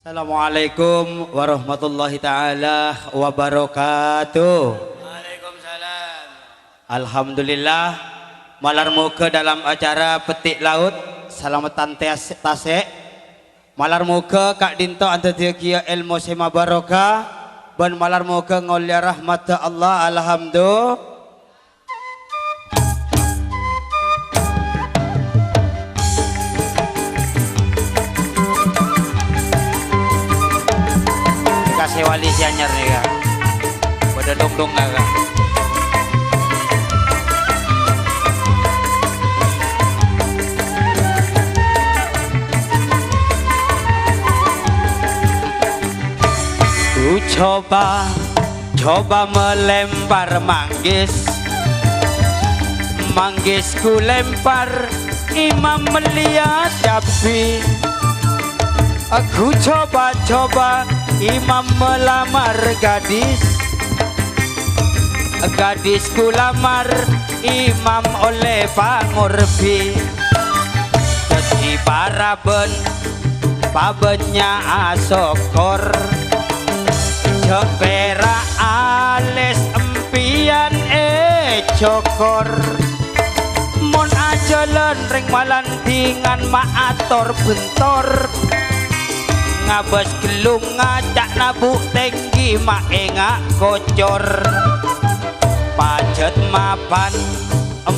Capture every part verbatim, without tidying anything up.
Assalamualaikum warahmatullahi taala wabarakatuh. Waalaikumsalam. Alhamdulillah, malar moghâ dalam acara petik laut salameddhân tes-, tasè'. Malar moghâ ka'dinto andaddhiyâghi èlmo sè mabarokah, bân malar moghâ ngollèya rahmaddhâ Allah. Alhamdulillah. Dikasih wali si anyar nih, Kak. Pada dong-dong, Kak. Ku coba, coba melempar manggis. Manggis ku lempar, imam melihat Nabi. Aku coba-coba, imam melamar gadis. Gadis ku lamar, imam ollè pangorbi. Dhâddhi paraban pabânnya' asokkor. Jhâ' pèra' alès empèyan ècokor. Mon ajhâlân rèng malandhingan ma' ator bentor. Ngabâs ghellung ngaca'na bu' tèngghi ma' ènga' kocor. Pajhât mapan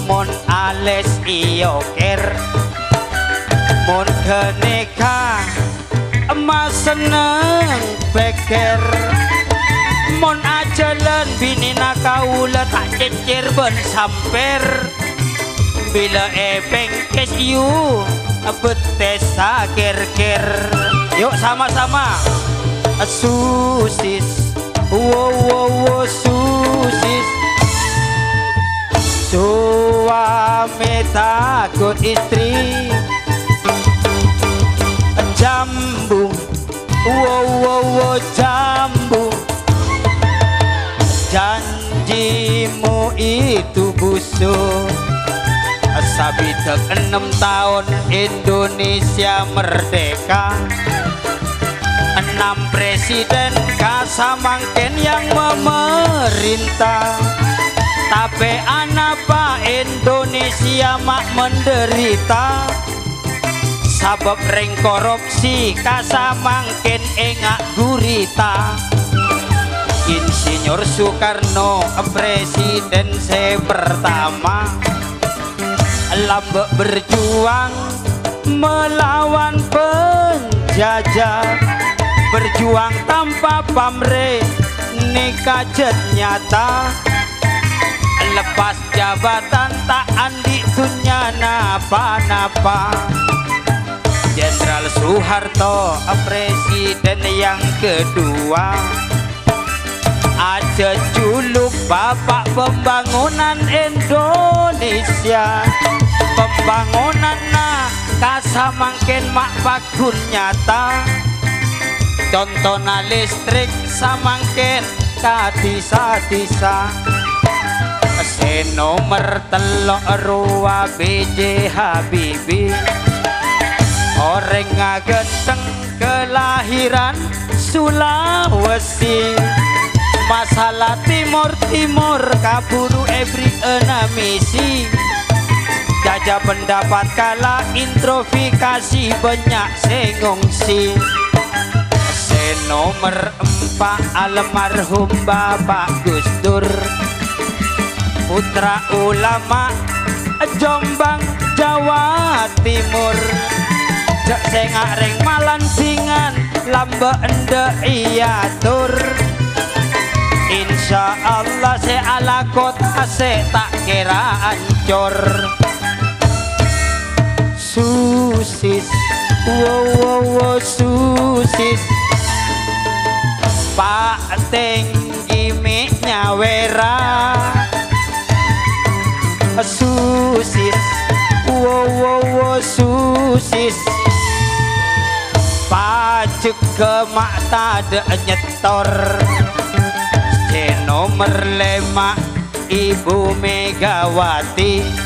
mon alès èokèr. Mon ghânèka ma' senneng pèkkèr. Mon ajhâlân binèna kaulâ ta' cèccèr bân sampèr. Bilâ èpèngkès yu, bettèssa kèr-kèr. Yuk, sama-sama. Susis, wo, wo, wo, susis. Suami takut istri. Jambu, wo, wo, wo, jambu. Janjimu itu busuk. Sabidhâk ennem taon Indonesia merdeka. Enam presiden kasamangkèn yang memerintah. Tapè anapa Indonesia ma' menderita? Sabâb rèng korupsi kasamangkèn ènga' gurita. Insinyur Soekarno, presiden sè pertama, lambâ' berjuang melawan penjajah. Berjuang tanpa pamrè nèka jhât nyata. Lepas jabatan ta' andi' dhunnya napa-napa. Jenderal Soeharto, presiden yang kedua, ajhâjhuluk bapak pembangunan Indonesia. Pembangunanna kasamangkèn ma' pagghun nyata. Contona listrik samangkèn ka dhisa-dhisa. Sè nomer tello' rowa B J Habibie. Orèng ghântheng kelahiran Sulawesi. Masalah Timor-Timor kabhuru èbherri'âna misi. Jajâ pendapat kala introspeksi bânnya' sè ngongsi. Sè nomer empa' almarhum Bapak Gus Dur. Putra ulama Jombang, Jawa Timur. Jhâ' sènga' rèng malandhingan lambâ' endâ' èyator. Insya Allah sè alako tasè' ta' kèra ancor. Susis, wo, wo, wo, susis. Pa' tèngghi mè' nyawèra. Susis, wo, wo, wo, susis. Pajhegghâ ma' tadâ' nyètor. Sè nomer lèma', Ibu Megawati.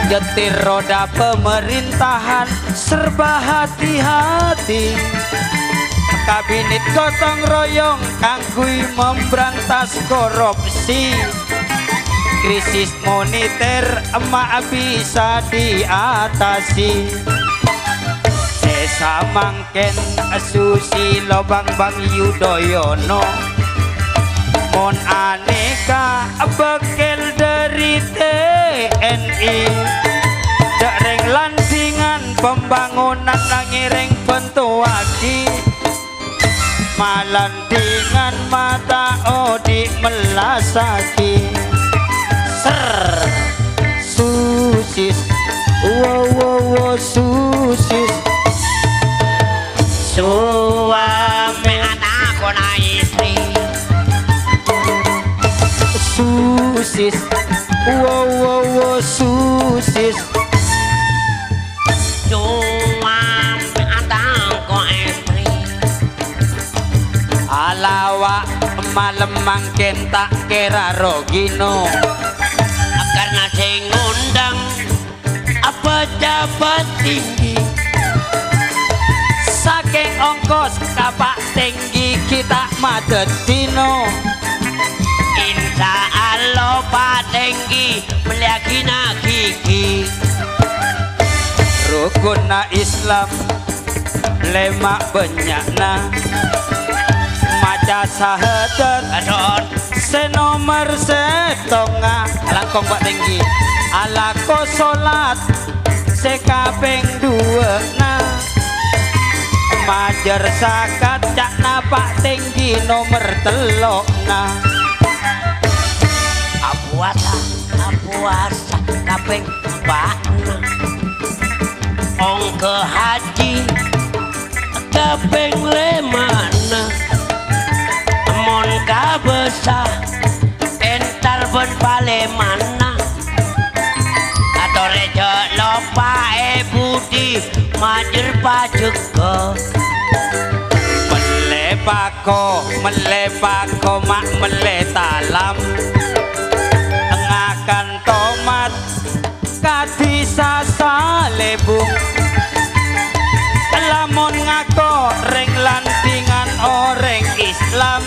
Nyetir roda pemerintahan serba hati-hati. Kabinet gotong royong kaangghuy memberantas korupsi. Krisis moneter emma' bisa diatasi. Sè samangkèn Susilo Bambang Yudhoyono. Mon anèka bâkkèl dhâri T N I. Jhâ' rèng landhingan pembangunan ngèrèng bhântowaghi. Malandhingan mata odi' mellasaghi. Ser. Susis. Wo, wo, wo, susis. Suami anak kona istri. Susis. Wo, wo, wo, susis. Suami anak ko istri. Alawa' malem mangkèn ta' kèra rogino. Karna sè ngondang pejabat tinggi. Sakèng ongkos ka Pa' Tèngghi ghi' ta' madâddino. Insya Allah Pa' Tèngghi mellèyaghina gigi. Rukunna Islam lèma' bânnya'na. Maca sahadat. Ason. Sè nomer sèttongnga. Langkong Pa' Tèngghi. Alako solat sè kapèng duwâ'na. Majâr zakat ca'na Pa' Tèngghi nomer tello'na. Apuasa, apuasa kapèng empa'na. Ongghâ haji kapèng lèmana. Mon ka bâsa entar bân palèmana. Atorè jhâ' loppaè budi majâr pajhegghâ. Mellè pako, mellè pako, ma' mellè talam. Ngakan tomat kadhi sasalèbung. Lamon ngako rèng landhingan orèng Islam,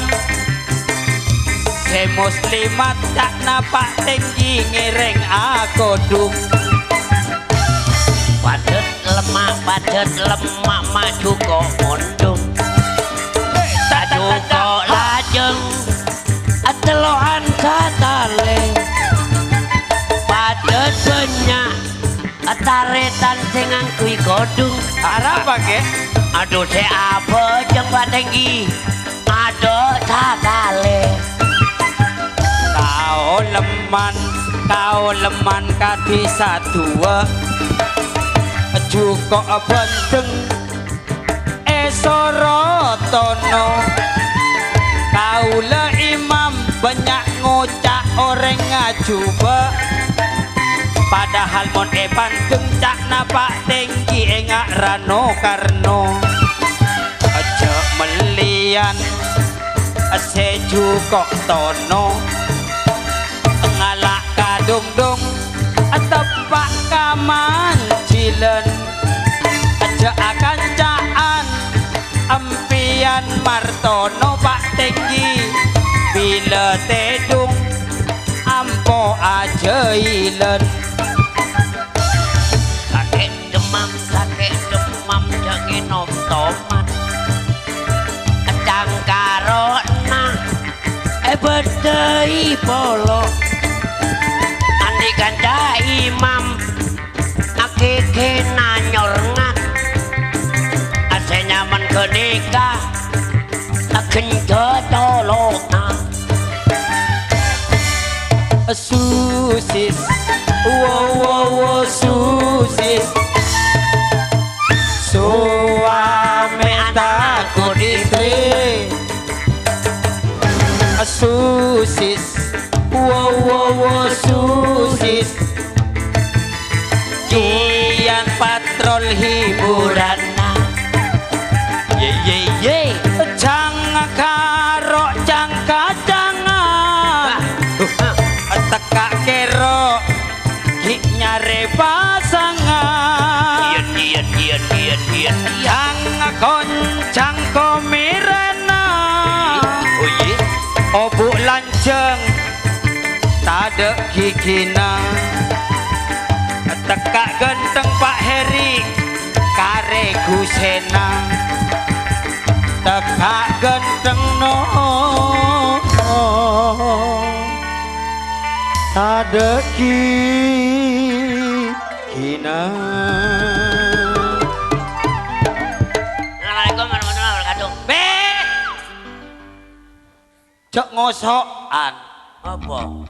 sè muslimat ca'na Pa' Tèngghi ngèrèng akodhung. Padât lemma', padât lemma' maju ko' mondhung. Maju ko' lajâng, atello'an satalè. Padât bânnya' tarètan sè ngangghuy kodhung. Arapa, Kè? Adhu, sè abhâjâng Pa' Tèngghi. Adhu, satalè. Kaolemman, kaolemman kadhi saduwâ. Juko' bhândheng è Sorotono. Kaulâ imam bânnya' ngoca' orèng ngajhubâ'. Padahal mon èpandheng ca'na Pa' Tèngghi ènga' Rano Karno. Jhâ' mellèyan sè juko' tono. Ngala' ka dhungdhung, teppa' ka manjhilân. Jhâ' akanca'an, empèyan martono Pa' Tèngghi. Bilâ tèdhung, ampo ajhâilân. Kakè Demam, kakè demam, jhâ' ngènom tomat. Cangkaro'na èbâddhâi polo. Andi' kanca imam, akèkèna nyorngat. Sè nyamana ghânèka, agenjot tolo'na. Susis, wo, wo, wo, susis. Suami takut istri. Susis, wo, wo, wo, susis. Kian patrol hiburanna. Ye, ye, ye. Cang karo cang kacangan. Tekka' kèro gi' nyarè pasangan. Iyan, iyan, iyan, iyan, iyan, iyan. Cang koncang komè Dek gigina, tekka' ganteng Pa' Heri, karè Gusena. Tekka' ganteng no, tadek gigina. Assalamualaikum warahmatullahi wabarakatuh. Be! Jhâ' ngoso'an. Apa?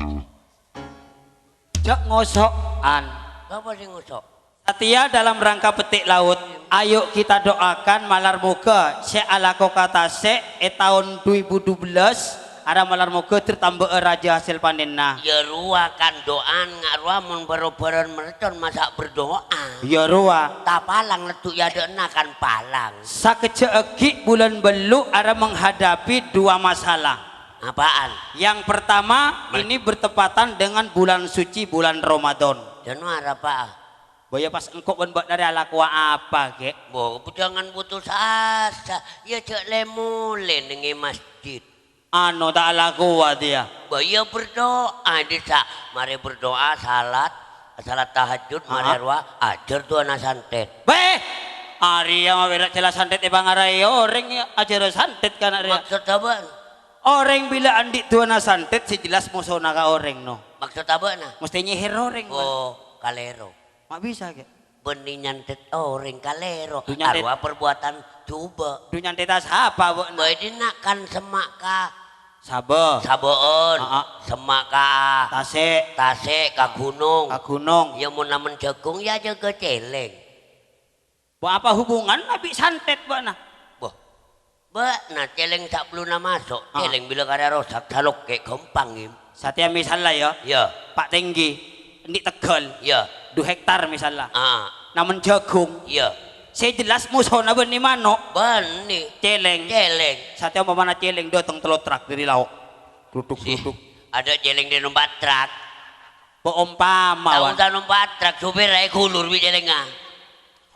Jhâ' ngoso'an. Sapa sè ngosok? Satèya dalam rangka petik laut. Ayo kita doakan malar moghâ sè alako ka tasè' è taon du èbu du bellâs, ara malar moghâ ter tambâ'â rajâ hasèl panènna. Ya rowa kan do'an nga' rowa mon bhâr-obhârân mercon masa' berdoa. Ya rowa. Tapalang leddu' è adâ'na kan palang. Sakejjhâ' aghi' bulân bellu' ara menghadapi dua masalah. Apaan? Yang pertama, ini bertepatan dengan bulan suci, bulan Ramadan. Jhâ' no'ar apa? Bâ, iyâ pas engko' bân bâ'na rè alakowa apa, Gè'? Bo, jangan putus asa. Iyâ jhâ' lè-molè neng è masjid. Ano ta' alakowa, tèya? Bâ, iyâ berdoa, dissa'. Marè berdoa, salat, salat tahajud, marè rowa, ajhâr du'âna santet. Beh! Arèya mabârâ' jhâlâ santet èpangaraè orèng, ajhârâ santet kana' rèya. Maksud apa? Orèng bilâ andi' du'âna santet sè jelas mosona ka orèng, no. Maksud abâ'na? Mesti nyèhèr orèng, Bang. Oh, kalèro. Ma' bisa, Kè? Bânnè nyantet orèng kalèro. Du nyantet. Arowa perbuatan jhubâ'. Du nyantetta sapa, bâ'na? Bâ, è dinna' kan semma' ka sabâ. Sabâ'ân. Aa. Semma' ka tasè'. Tasè', ka ghunong. Ka ghunong. Iyâ, mon namen jhâghung, iyâ jâgâ cèlèng. Bâ, apa hubunganna bi' santet bâ'na? Bâ, bâ'na cèlèng sabellunna maso', ah, cèlèng bilâ karè rosak, salokkè' ghâmpang, Im. Satèya misalla, yâ. Iyâ. Pa' Tèngghi, andi' tegghâl. Iyâ. Du hektar misalla. Ah. Namen jhâghung. Iyâ. Sè jelas mosona bânnè mano'. Bânnè. Cèlèng. Cèlèng. Satèya ompamana cèlèng dâteng tello trak dâri lao'. Gluduk-gluduk. Adâ' cèlèng dâ' nompa' trak. Bâ, ompama, ta' osa nompa' trak, sopèrra èghulur bi' cèlèngnga.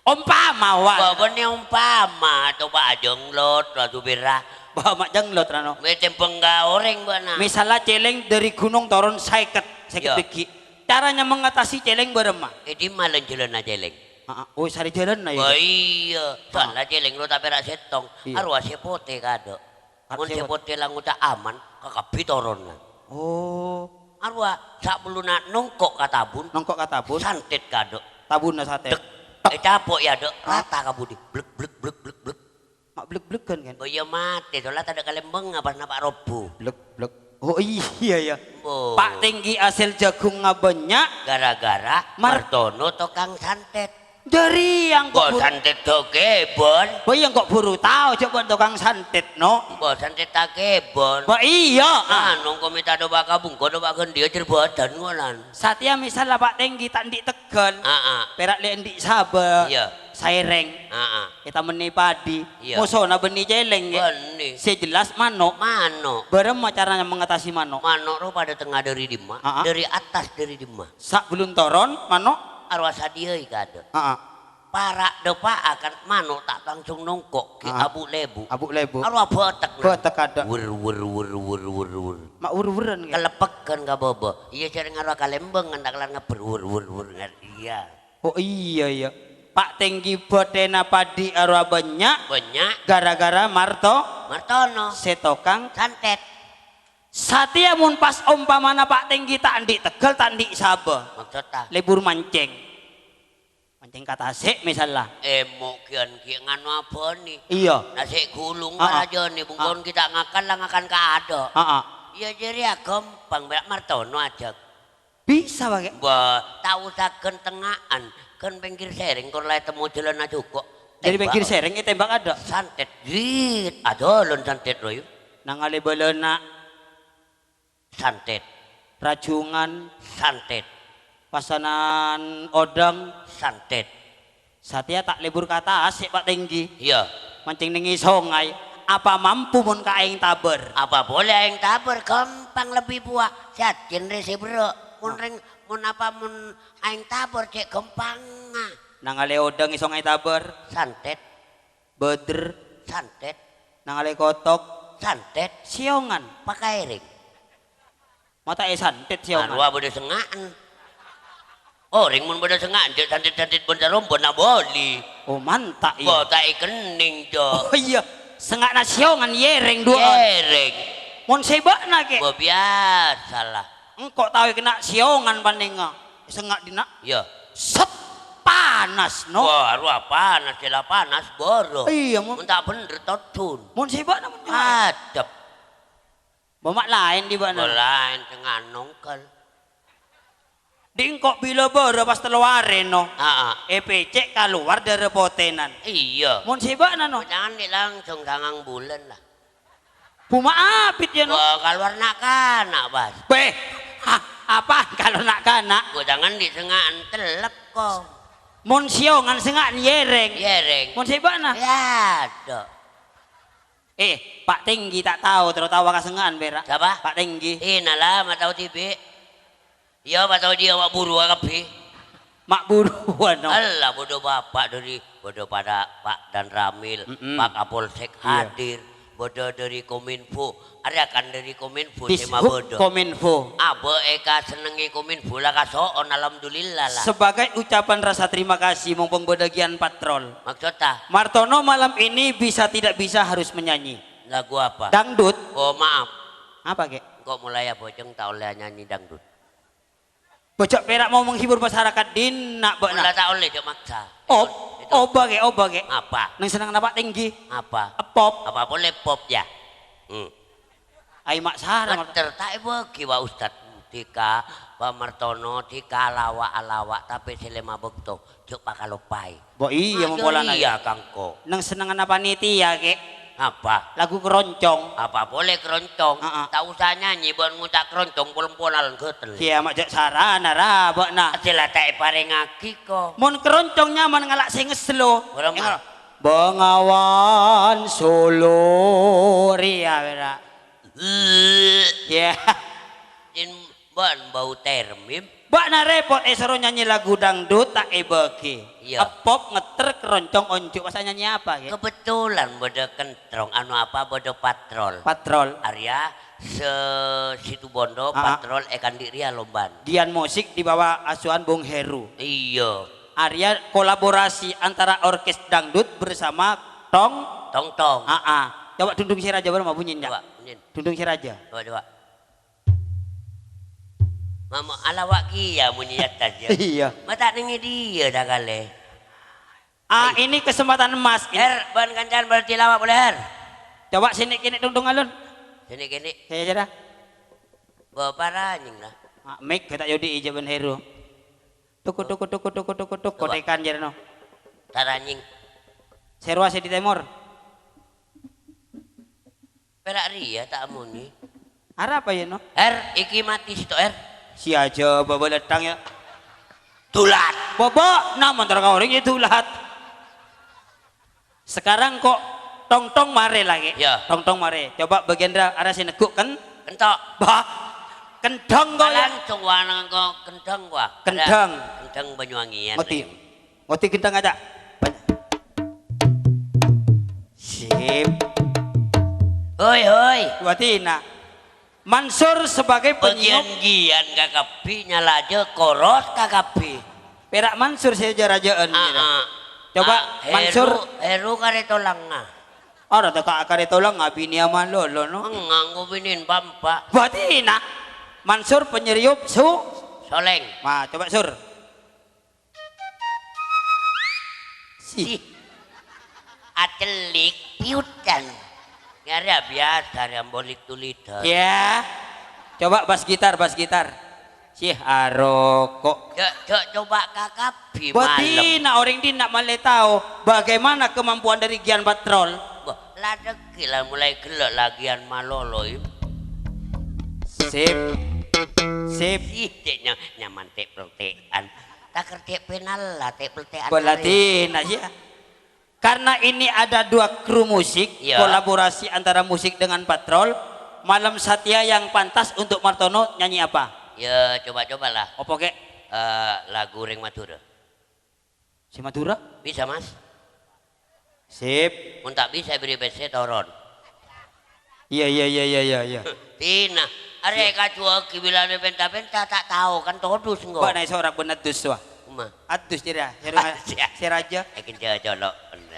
Ompama, Wan. Bâ, bânnè ompama, coba ajenglot, la, sopèrra. Bâ, ma' jenglot, ra, no. Mè' tèmbhâng ka orèng, bâ'na. Misalla cèlèng dâri ghunong toron sèket, sèket, iyâ, dâggi'. Carana mengatasi cèlèng bârâmma? È dimma lan-jhâlânna cèlèng? Aa, oh, sarè jhâlânna, yâ, Kè? Iyâ. Aa. Soalla cèlèng ro ta' pèra' sèttong. Iyâ. Arowa sè potè kadâ'. Mon sè potè la ngoca' aman, kakabbhi toronna. Oh. Arowa sabellunna nongko' ka tabun. Nongko' ka tabun. Santet kadâ'. Tabunna santet. Dek. Ècapo' è adâ', rata ka budi. Blek, blek, blek, blek, blek. Ma' blek-blegan, kan? Oh, iyâ, matè, soalla tadâ' kalembângnga pas napa' robbhu. Blek, blek. Oh, iyâ, yâ. Oh. Pa' Tèngghi hasèl jhâghungnga bânnya'. Gara-gara Mar- Martono tokang santet. Jârèya engko' buru. Mbok santet dâ' kèbân. Bâ, iyâ, engko' buru tao jhâ' bân tokang santet, no. Mbok santet ta' kèbân. Bâ, iyâ, ah. Anu, engko' mènta dâpa' kabungko, dâpa' ghândhiyâ jâr bâdân ngonan. Satèya misalla Pa' Tèngghi ta' andi' tegghâl. Aa. Pèra' lè' andi' sabâ. Iyâ. Saèrèng. Aa. Ètamennè padi. Iyâ. Mosona bânnè cèlèng, yâ. Bânnè. Sè jelas mano'. Mano'. Bârâmma carana mengatasi mano'? Mano' ro padâ tengnga dâri dimma? Aa. Dâri attas dâri dimma? Sabellun toron, mano'? Arowa sadhiyâi kadâ'. Aa. Para' dâpa'a kan mano' ta' langsung nongko', ghi' abu'-lebu'. Abu'-lebu'. Arowa bâtek, nah. Bâtek kadâ'. Wer, wer, wer, wer, wer, wer. Ma' wer-weran, yâ? Kaleppegan ka bâbâ. Iyâ, jârèng arowa kalembângan ta' kellar ngebbher. Wer, wer, wer, nger-, iyâ. Oh, iyâ, yâ. Pa' Tèngghi bâtèna padi arowa bânnya'. Bânnya'. Gara-gara Marto-, Martono. Sè tokang santet. Satèya mon pas ompamana Pa' Tèngghi ta' andi' tegghâl, ta' andi' sabâ. Maksodda? Lebur mancèng. Mancèng ka tasè', misalla. Emmo' ghiyan ghi' nganu abâni. Iyâ. Nasè' gulung. Aa. Karajâna, bungkon ghi' ta' ngakan, la ngakan ka adâ'. Aa. Iyâ, jârèya ghâmpang, Mbak Martono ajhâk. Bisa, Pak, yâ? Bâ, ta' osa ghân tengnga'an. Ghân pèngghir sèrèng, kor la ètemmo jhâlânna jhuko'. Dâri pèngghir sèrèng ètèmbhâk adâ'. Santet, jit, ajhâlân santet, roy. Nangalè bâlâna. Santet. Rajungan. Santet. Pasanan odâng. Santet. Satèya ta' lebur ka tasè', Pa' Tèngghi. Iyâ. Mancèng neng è songay. Apa mampu mon ka aèng tabâr? Apa polè aèng tabâr? Ghâmpang lebbi buwâ'. Sajân rè sè berrâ'. Mon rèng, mon apa mon aèng tabâr cè' ghâmpangnga. Nangalè odâng è songay tabâr. Santet. Bâdâr. Santet. Nangalè kotok. Santet. Sèyongan. Pakaèrèng. Mata èsantet sèongan. Arowa bâdâ sengnga'en. Orèng mon bâdâ sengnga'en, jhâ' santet-santet bân sarombon abâli. Oh, manta', iyâ. Bo ta' èkennèng, Jo. Oh, iyâ. Sengnga'na sèongan yèrèng duwâ'ân. Yèrèng. Mon sè bâ'na, Kè? Bo, biasa la. Engko' tao èkennèng sèongan panènga. Sengnga' dinna'. Iyâ. Set, panas, no. Wah, arowa panas, sè la panas, bârâ. Iyâ, mon. Mon ta' bhendher, todun. Mon sè bâ'na, mon. Adep. Bo ma' laèn dibâ'na. Bo laèn, sengnga'en nongkel. Dhi' engko' bilâ bârâ pas tello arè, no. Aa. Èpècè' kalowar dârâ potènan. Iyâ. Mon sè bâ'na, no. Jangan dhi' langsung sangang bulân la. Bu ma' abit, yâ, no. Wah, kalowar na'-kana', Bas. Beh, ha, apa kalowar na'-kana'? Bo jangan dhi' sengnga'en tellep, ko. Mon sèongan sengnga'en yèrèng. Yèrèng. Mon sè bâ'na? Yâ, do. Eh, Pak Tenggi ta' tao, terro tao ka sengnga'en, pèra'. Sapa? Pak Tenggi. Innala, ma' tao dhibi'. Iyâ, ma' tao jiyâ, ma' buru kabbhi. Ma' buruwân, no. Allah, bâdâ Bapak dâri, bâdâ pada Pak Danramil, Mm-mm. Pak Kapolsek Iyâ. Hadir, bâdâ dâri Kominfo. Arèya kan dâri Kominfo, sè Dishub mabâdâ. Kominfo. Abâ' èkasennengngè Kominfo, la kaso'on, alhamdulillah, la. Sebagai ucapan rasa terima kasih, mumpung bâdâ Gian Patrol. Maksud ta? Martono malam ini bisa tidak bisa harus menyanyi. Lagu apa? Dangdut. Oh, maaf. Apa, Kè? Engko' molaè abhâjâng ta' ollè nyanyi dangdut. Bâjâ' pèra' mau menghibur masyarakat dinna' bâ'na. Mula ta' ollè, jhâ' maksa. Ob-, Itu. Obâ, Kè, obâ, Kè. Apa? Neng sennengnganna Pak Tenggi. Apa? Epop. Apa polè pop, ya? Hmm. Ai, ma' sara, ma' Ngeter ta' èbâgi, wa Ustad. Dhika, Pak Martono, dhika alawa'-alawa', tapè sè lèma bâkto, jhâ' pakaloppaè. Bo iyâ, Ayo, mompolana. Iyâ, kangko. Neng sennengnganna panitia, Kè. Apa? Lagu keroncong. Apa polè keroncong? Heeh. Ta' osa nyanyi, bân ngoca' keroncong, pol-polan ghâtel. Iyâ, ma' jhâ' sarana, ra, bâ'na. Sè la ta' èparèngaghi, ko. Mon keroncong nyaman ngala' sè ngeslo. Ora, Mas. Bengawan Solo, rèya, pèra'. Iyâ. Din bân bau termim. Bâ'na repot èsoro nyanyi lagu dangdut ta' èbâgi. Iyâ. Epop, ngeter, keroncong, onjhu', masa nyanyi apa, Kè? Kebetulan bâdâ kentrong, anu apa, bâdâ patrol. Patrol. Arèya se Situbondo, Aa. Patrol è kandhi' rèya lombana. Gian Musik di bawah asuhan Bung Heru. Iyâ. Arèya kolaborasi antara orkes dangdut bersama Tong. Tong-tong. Aa. Coba Dundung Siraja, bârâmma bunyina, Cak? Coba, bunyin. Dundung Siraja. Coba, coba. Mama, alawa' kèya mon è attas, ya. Iyâ. Ma' ta' neng è dhiyâ, ta' kalè. Ah, ini kesempatan emas. Ini. Her, bân kancana berarti lawa' polè, Her. Coba sini kene, Dungdung Alun. Sini kene. Saya aja dah. Bawa paranying lah. Ah, mik, kita yodi ija bân Heru. Tuku, tuku, tuku, tuku, tuku, tuku. Coba. Kotekan, jarno. Taranying. Serwa sedi temor. Pèra' rèya ta' amonè. Arapa, yâ, no? Her, iki matè sèttong, Her. Si aja, bâbâ leddhang, yâ. Dulat. Bâbâ, na montor ka orèng, yâ, dulat. Sekarang kok tong-tong marè lagi. Yâ. Tong-tong marè. Coba bâgiyân ra-, arè sè neggu' ken-, Kentok. Bah, kendhang kok, yâ. Langsung wa nangko kendhang, wa. Kendhang. Kendhang Banyuwangian, Mati. Rèng. Ngerti gendang aja. Sip. Hoi, hoi. Watina. Mansur sebagai penyiok. Bagian gian kakabbhi nyalaja koros kakabbhi. Pèra' Mansur sè ja-raja'an, Ah, kira. Ah. Coba, Ah, Mansur. Heru, Heru karè tolangnga. Ora ta' ka-, karè tolangnga, binèa malolo, no? Enggak, engko' binèn pampa. Watina. Mansur penyeriup su-, Soleng. Wah, coba, Sur. Sih. Sih. Acellik piutan. Ngara biasa, rè ambolik tulidan. Ya. Coba bas gitar, bas gitar. Sih, aroko'. Jhâ', jhâ' coba kakabbhi malem. Bâdina orèng dinna' malè tao bagaimana kemampuan dari Gian Patrol. Wah, la dhâggi' la mulai ghellâ' la Gian malolo, Im. Sip. Sip. Sih, cè' nya-, nyaman tè'-peltè'an. Ta' kertè' penal la, tè'-peltè'an. Bâdina, ya. Karena ini ada dua kru musik, Iya. Kolaborasi antara musik dengan patrol, Malam Satya yang pantas untuk Martono nyanyi apa? Ya, coba-cobalah. Apa, Kek? Eh, lagu Reng Madura. Si Madura? Bisa, Mas. Sip. Mun ta' bisa, beri pèssè toron. Iya, iya, iya, iya, iya, iya. Tina. Arè Siap. Kajuwâghi bilâna pènta-pènta, ta' tao kan todus engko'. Bâ'na èsorak bân addus, wah. Kuma? Addus, jârèya. Sè ra-, Siap. Sè rajâ. Èkèn jhâ' colo'.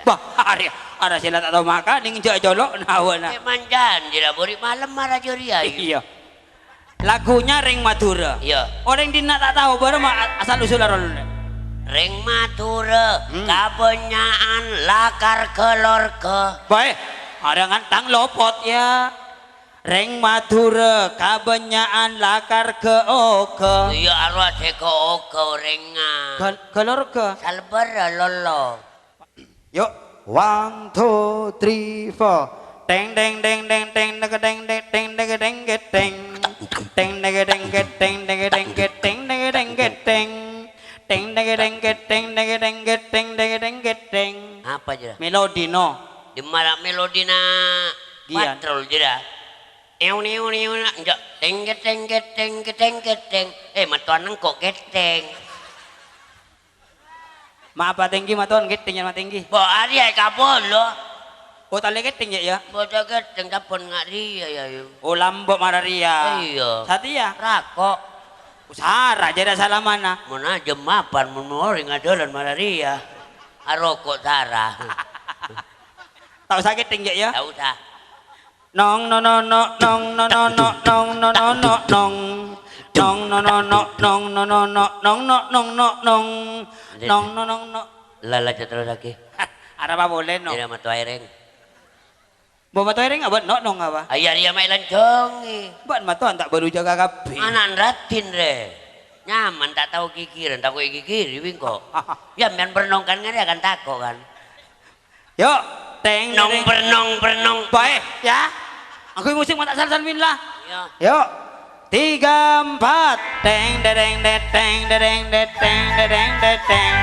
Bâh, arè, arè sè la ta' tao makanan, jhâ' colo', nawana. È manjân, jârèya, buri' malem mara jârèya, yu. Iyâ. Lagunya Rèng Madhurâ. Iyâ. Orèng dinna' ta' tao bârâmma a-, asal usulla rollona. Rèng Madhurâ, Hmm. kabânnya'an lakar ghâlorghâ. Bâi, arè ngantang lopot, yâ. Rèng Madhurâ kabânnya'an lakar ghâ-oghâ. Iyâ, arowa sè ghâ-oghâ orèngnga. Ghâl-, ghâlorghâ. Salbârrâ lolo. Yo, one, two, three, four. Teng, teng, teng, teng, teng, teng, teng, teng, teng, teng, teng, teng. Teng, teng, teng, teng, teng, teng, teng, teng, teng, teng, teng. Teng, teng, teng, teng, teng, teng, teng, teng, teng, teng. Apa jârèya? Melodi, no. Dimma la melodina Gian. Patrol jârèya. Ew, new, new, na, enjâ'. Teng, teng, teng, teng, teng, teng. Eh, matowan engko' gètèng. Ma' apa tèngghi, matowan gètèng, yâ, ma' tèngghi. Bo, arèya è kabolo. Oh, talè gètèng, yâ, yâ? Bo, ta' gètèng, sabbhân nga' rèya, yâ, yu. Oh, lambâ' mara rèya. Iyâ. Satèya? Rako'. Oh, sara jârèya salamana. Mon ajâm mapan, mon orèng adhâlân mara rèya. Aroko' sara. Ta' osa gètèng, yâ, yâ? Ta' osa. Nong, no, no, no, nong, no, no, no, nong, no, no, no, nong. Nong, no, no, no, nong, no, no, no, nong, no, nong, no, nong. Ngghi. Nong, no, nong, no. La, la, terrosaghi. Arapa polè, no? Iyâ, matowa èrèng. Bo matowa èrèng abâ', no, nong apa? Iyâ, rèya ma' èlanjhângè. Bâ'na matowa ta' bâru jâgâ kabbhi. Ana'na raddhin, rè. Nyaman ta' tao ghighirân, tako' èghighiri bi' engko'. Yâ, sampèyan bârnong kan ngarè kan tako' kan. Yo, teng, Nong teng. Bernong, bernong. Baik, ya. Aku musik mata salsan min lah. Iya. Yo. Tiga, empat. Teng, dedeng, deteng, dedeng, deteng, dedeng, deteng.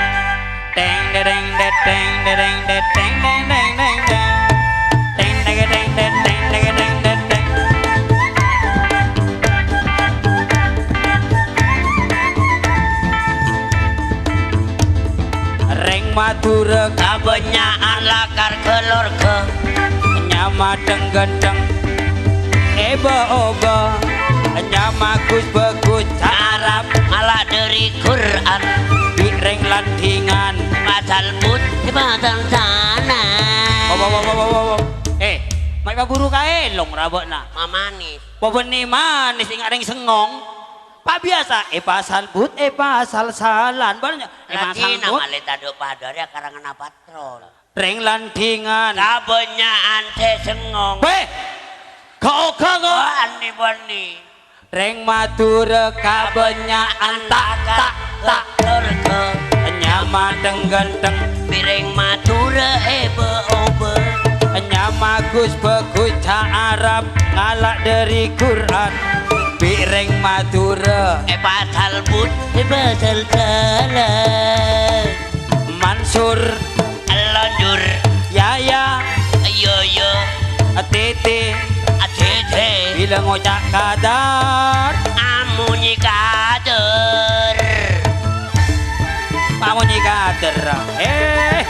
Teng, dedeng, deteng, dedeng, deteng, deng, deng, deng, deng. Teng, deng, deng, deteng, deng, deng, deteng. Rèng Madhurâ kabânnya'an lakar ghâlorghâ. Nyama dheng-ghândheng, èbâ-obâ. Nyama ghus-bhâghus, carab. Ngala' dhâri Qur'an. Bi' rèng Landhingan. Pasal put-, pasal sana. Wo, wo, wo. Eh, ma' èpabhuru kaèlong ra bâ'na. Mamanis. Pabânnè manis, enga' rèng sengngong. Pabiyasa, è pasal but, è pasal salan. Bâ'na, è pasal Radina but. Malè tadâ' padâ rèya karanganna patrol. Rèng Landhingan. Kabânnya'an sè sengngong. Beh! Ga-oga, kok. Oh, anni-bânni. Rèng Madhurâ kabânnya'an ta', ta', ta'. Lorga. Nyama dheng-ghândheng. Bi' rèng Madhurâ èbâ-obâ. Nyama ghus-bhâghus ca' Arab, ngala' dhâri Qur'an. Bi' rèng Madhurâ. È pasal but, è pasal salan. Mansur. Lonjur. Yaya. Yoyo. Titi. Titi. Bilâ ngoca' kadâr. Amonye kadâr. Amonye kadâr. Eh.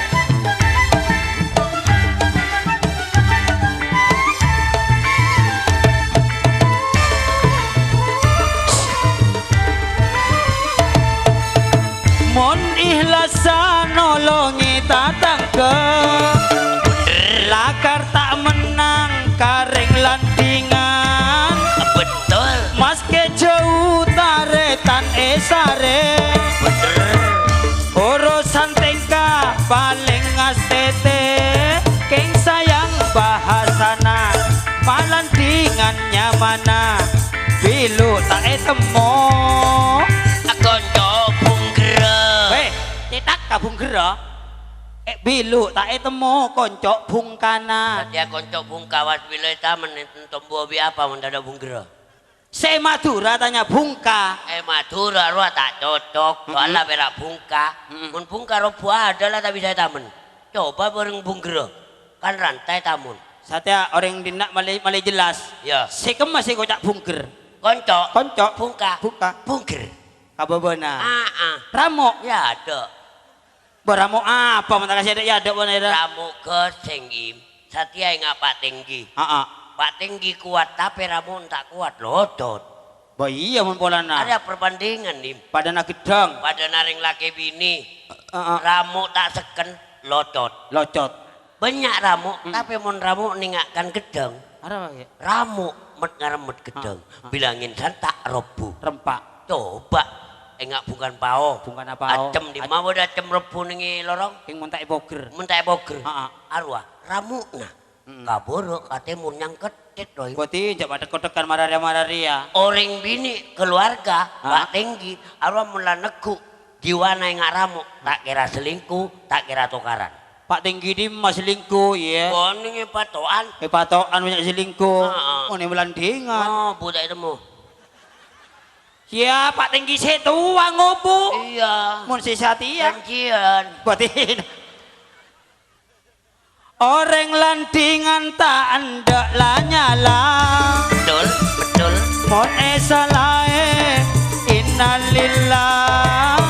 Mon ikhlas nolonge tatangga, lakar ta' mennang ka reng Landhingan. Betul. Maske jauh taretan esare. Bener. Urusan tengka paling ngastete, keng sayang bahasana, ma' Landhingan nyamana, bilu ta' etemmo. Konco bungkera. Weh, cetak ka bungkera. Eh, bilu ta' etemmo konco bungkana. Satya konco bungka was bila tamen tombo bi apa mon tadha bungkera. Se Madura tanya bungka. Eh, Madura rowa ta' cocok, soalnya pera bungka. Mm-mm. Mun bungka robo ada lah ta' bisa tamen. Coba bareng bungkera. Kan rantai tamun. Satya oreng dinna' male, male jelas. Ya. Se kemma se kocak bungker. Konco. Konco. Bungka. Bungka. Bungker. Kababana. Aa. Ramo. Ya ada. Ba ramo apa? Mata kasih ada ya ada wana era. Ramo geseng, Im. Satya ngapa tinggi? Aa. Pa' Tèngghi kowat, tapè Ramo' ta' kowat, lotot. Bâ iyâ mon polana. Arèya perbandingan, Dim. Padâna ghedhâng. Padâna rèng lakè binè. Heeh. Ramo' ta' sekken, lotot. Locot. Bânnya' Ramo', Hmm. tapè mon Ramo' nèngghâ'ân ghedhâng. Arapa, Kè? Ramo' met-ngaremmet ghedhâng. Ha, ha. Bilâ ngènsan ta' robbu. Rempa'. Coba, enga' bungkana pao. Bungkana pao. Accem, Dimma bâdâ accem robbu nèng è lorong? Kèng mon ta' èpogher. Mon ta' èpogher. Ha, ha. Arowa, Ramo'na. Mm-mm. Ka bârâ', ka tèmor, nyangkèt, cèt, roy. Bâdhi, jhâ' pathèk-kothèkan mararèya-mararèya. Orèng binè', keluarga, Ha? Pa' Tèngghi, arowa mon la neggu' jiwana enga' Ramo', ta' kèra selingkuh, ta' kèra tokaran. Pa' Tèngghi dimma selingkuh, iyâ? Konèng èpato'an. Èpato'an bânnya' selingkuh. Heeh. Mon è Melandingan. Oh, buta ètemmo. Iyâ, Pa' Tèngghi sè towa ngobu. Iyâ. Mon sè satèya. Janjian. Bâdhi. Orèng Landingan ta' endâ' la nyala. Betul, betul. Mon èsalaè, innalillah.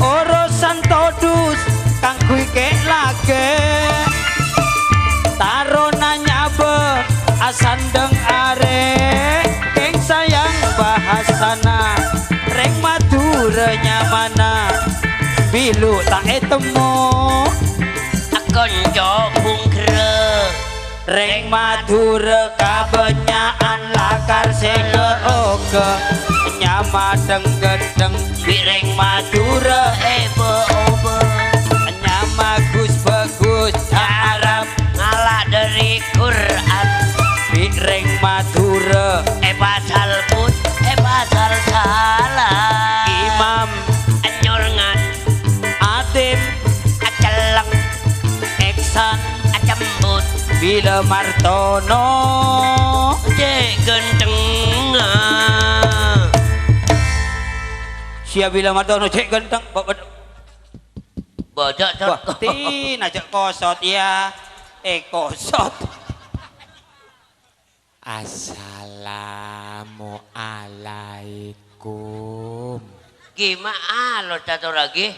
Orosan todus kaangghuy kè'-lakè'. Tarona nyabâ asandhâng arè. Kèng sayang bhâsana. Rèng Madhurâ nyamana. Bilâ ta' ètemmo. Konco bungkra. Rèng Madhurâ kabânnya'an lakar sè nèroga. Nyama dheng-ghândheng bi' rèng Madhurâ èbâ-obâ. Nyama gus-bhâgus ta' arap. Ngala' dhâri Qur'an. Bi' rèng Madhurâ èpasal put, èpasal sala. Imam. Enyorngan. Atim. Acelleng. Èksan. Acembut. Bilâ Martono. Cè' ghânthengnga. Sia Bilâ Martono cè' ghânteng. Ba-, ba-, Bâdâ, Cot. Wah, tina jhâ' kosot, iyâ. Eh, kosot. Assalamualaikum. Ghi, ma' alos catoraghi.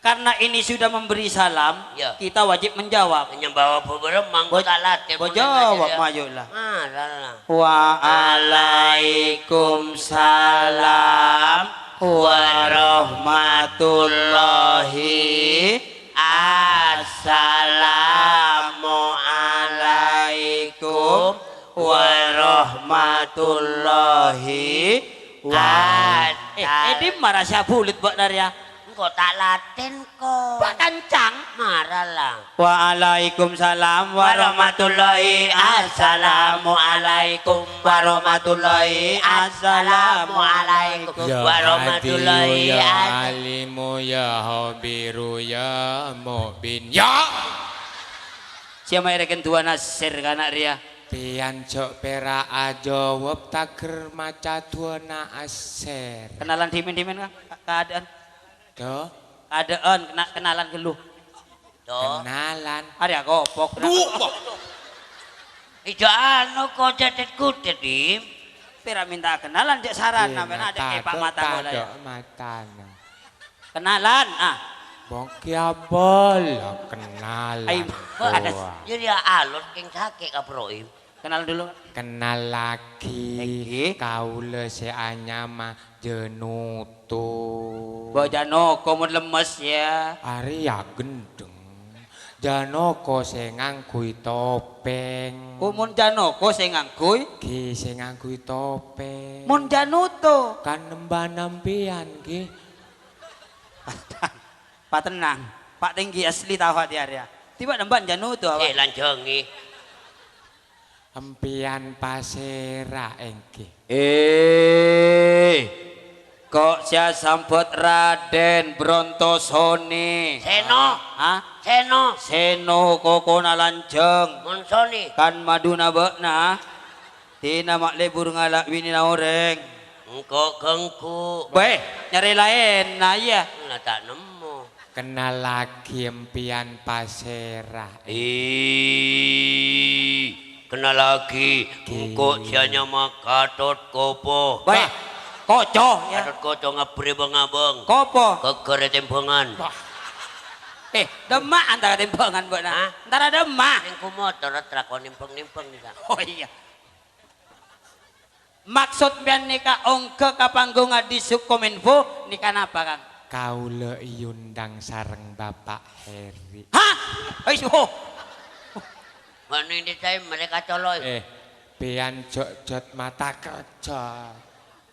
Karena ini sudah memberi salam, Ya. kita wajib menjawab. Nyambawa bhâbhârâ mangko Bo-, ta' latèn, bo mon jawab, nanya, maju lah. Ah, salah. Waalaikumsalam warahmatullahi. Assalamualaikum warahmatullahi Ad-, eh, eh, wabarakatuh. Dimma rassa bulâ bâ'na rèya? Engko' ta' latèn, ko. Pak kancang. Mara la. Waalaikumsalam warahmatullahi, assalamualaikum warahmatullahi, assalamualaikum Ya warahmatullahi Hadiyu, ya wabarakatuh. Alimu, ya Khabiru, ya Mukbin. Ya! Siapa yang reken dua nasir kana' rèya? Pèyan jhâ' pèra' ajâwâb taghâr maca du'âna asèr. Kenalan dhimèn-dhimèn, Kang. Ka-, kaadâ'ân. Duh. Kaadâ'ân, kena-, kenalan ghâllu. Duh. Kenalan. Arèya kopok. Duh, wah. Ija anu ko cètèt-kutèt, Dim. Pèra' mènta kenalan, jhâ' sarana, Ina pèra' ajâ' kado, èpa' mata kado bola, ya. Matana. Kenalan, ah. Bongki abal, kenalan. Ai, tua. Jadi alon kèng sakè' ka Pro'im. Kenal dulu. Kenal lagi. Lagi. Kaula sè anyama Januto. Mbok Janoko mon lemes, ya. Arèya gendeng. Janoko sè ngangghuy topeng. Oh, mon Janoko sè ngangghuy? Ghi, sè ngangghuy topeng. Mon Januto? Kan nemban ampèyan, ghi. Patennang. Pak Tenggi asli tao hati arèya. Tiba nemban Januto, apa? Eh, lanjhângi. Empèyan pasèra èngghi? Eh, ko' sè asambhât Raden Brontosoni. Seno. Hah? Seno. Seno kokona lanjhâng. Mon Soni. Kan madhuna bâ'na. Tina ma' lebur ngala' binèna orèng. Engko' ganggu. Bâh, nyarè laènna, iyâ. Lah, ta' nemmo. Kennallaghi empèyan pasèra. Ih, kennallaghi, Ki. Engko' sè anyama Gatot Kopo. Bâh, koco, ya. Gatot Koco ngabbherrè bâng-abâng. Kopo. Ghâgghâr è tèmbhângan. Wah. Eh, dâmma antara tèmbhângan, Mbok, na? Hah? Antara dâmma? Nèng ku motor, trak, kok nèmbhâng-nèmbhâng, nih, Kang. Oh, iyâ. Maksod sampèyan nèka ongghâ ka panggungnga Dishub Kominfo nèka napa, Kang? Kaulâ èondhâng sareng Bapak Heri. Hah? Ais, oh. Mani ini saya mereka coloi. Eh, pèyan jhâ'-jhât mata kerja.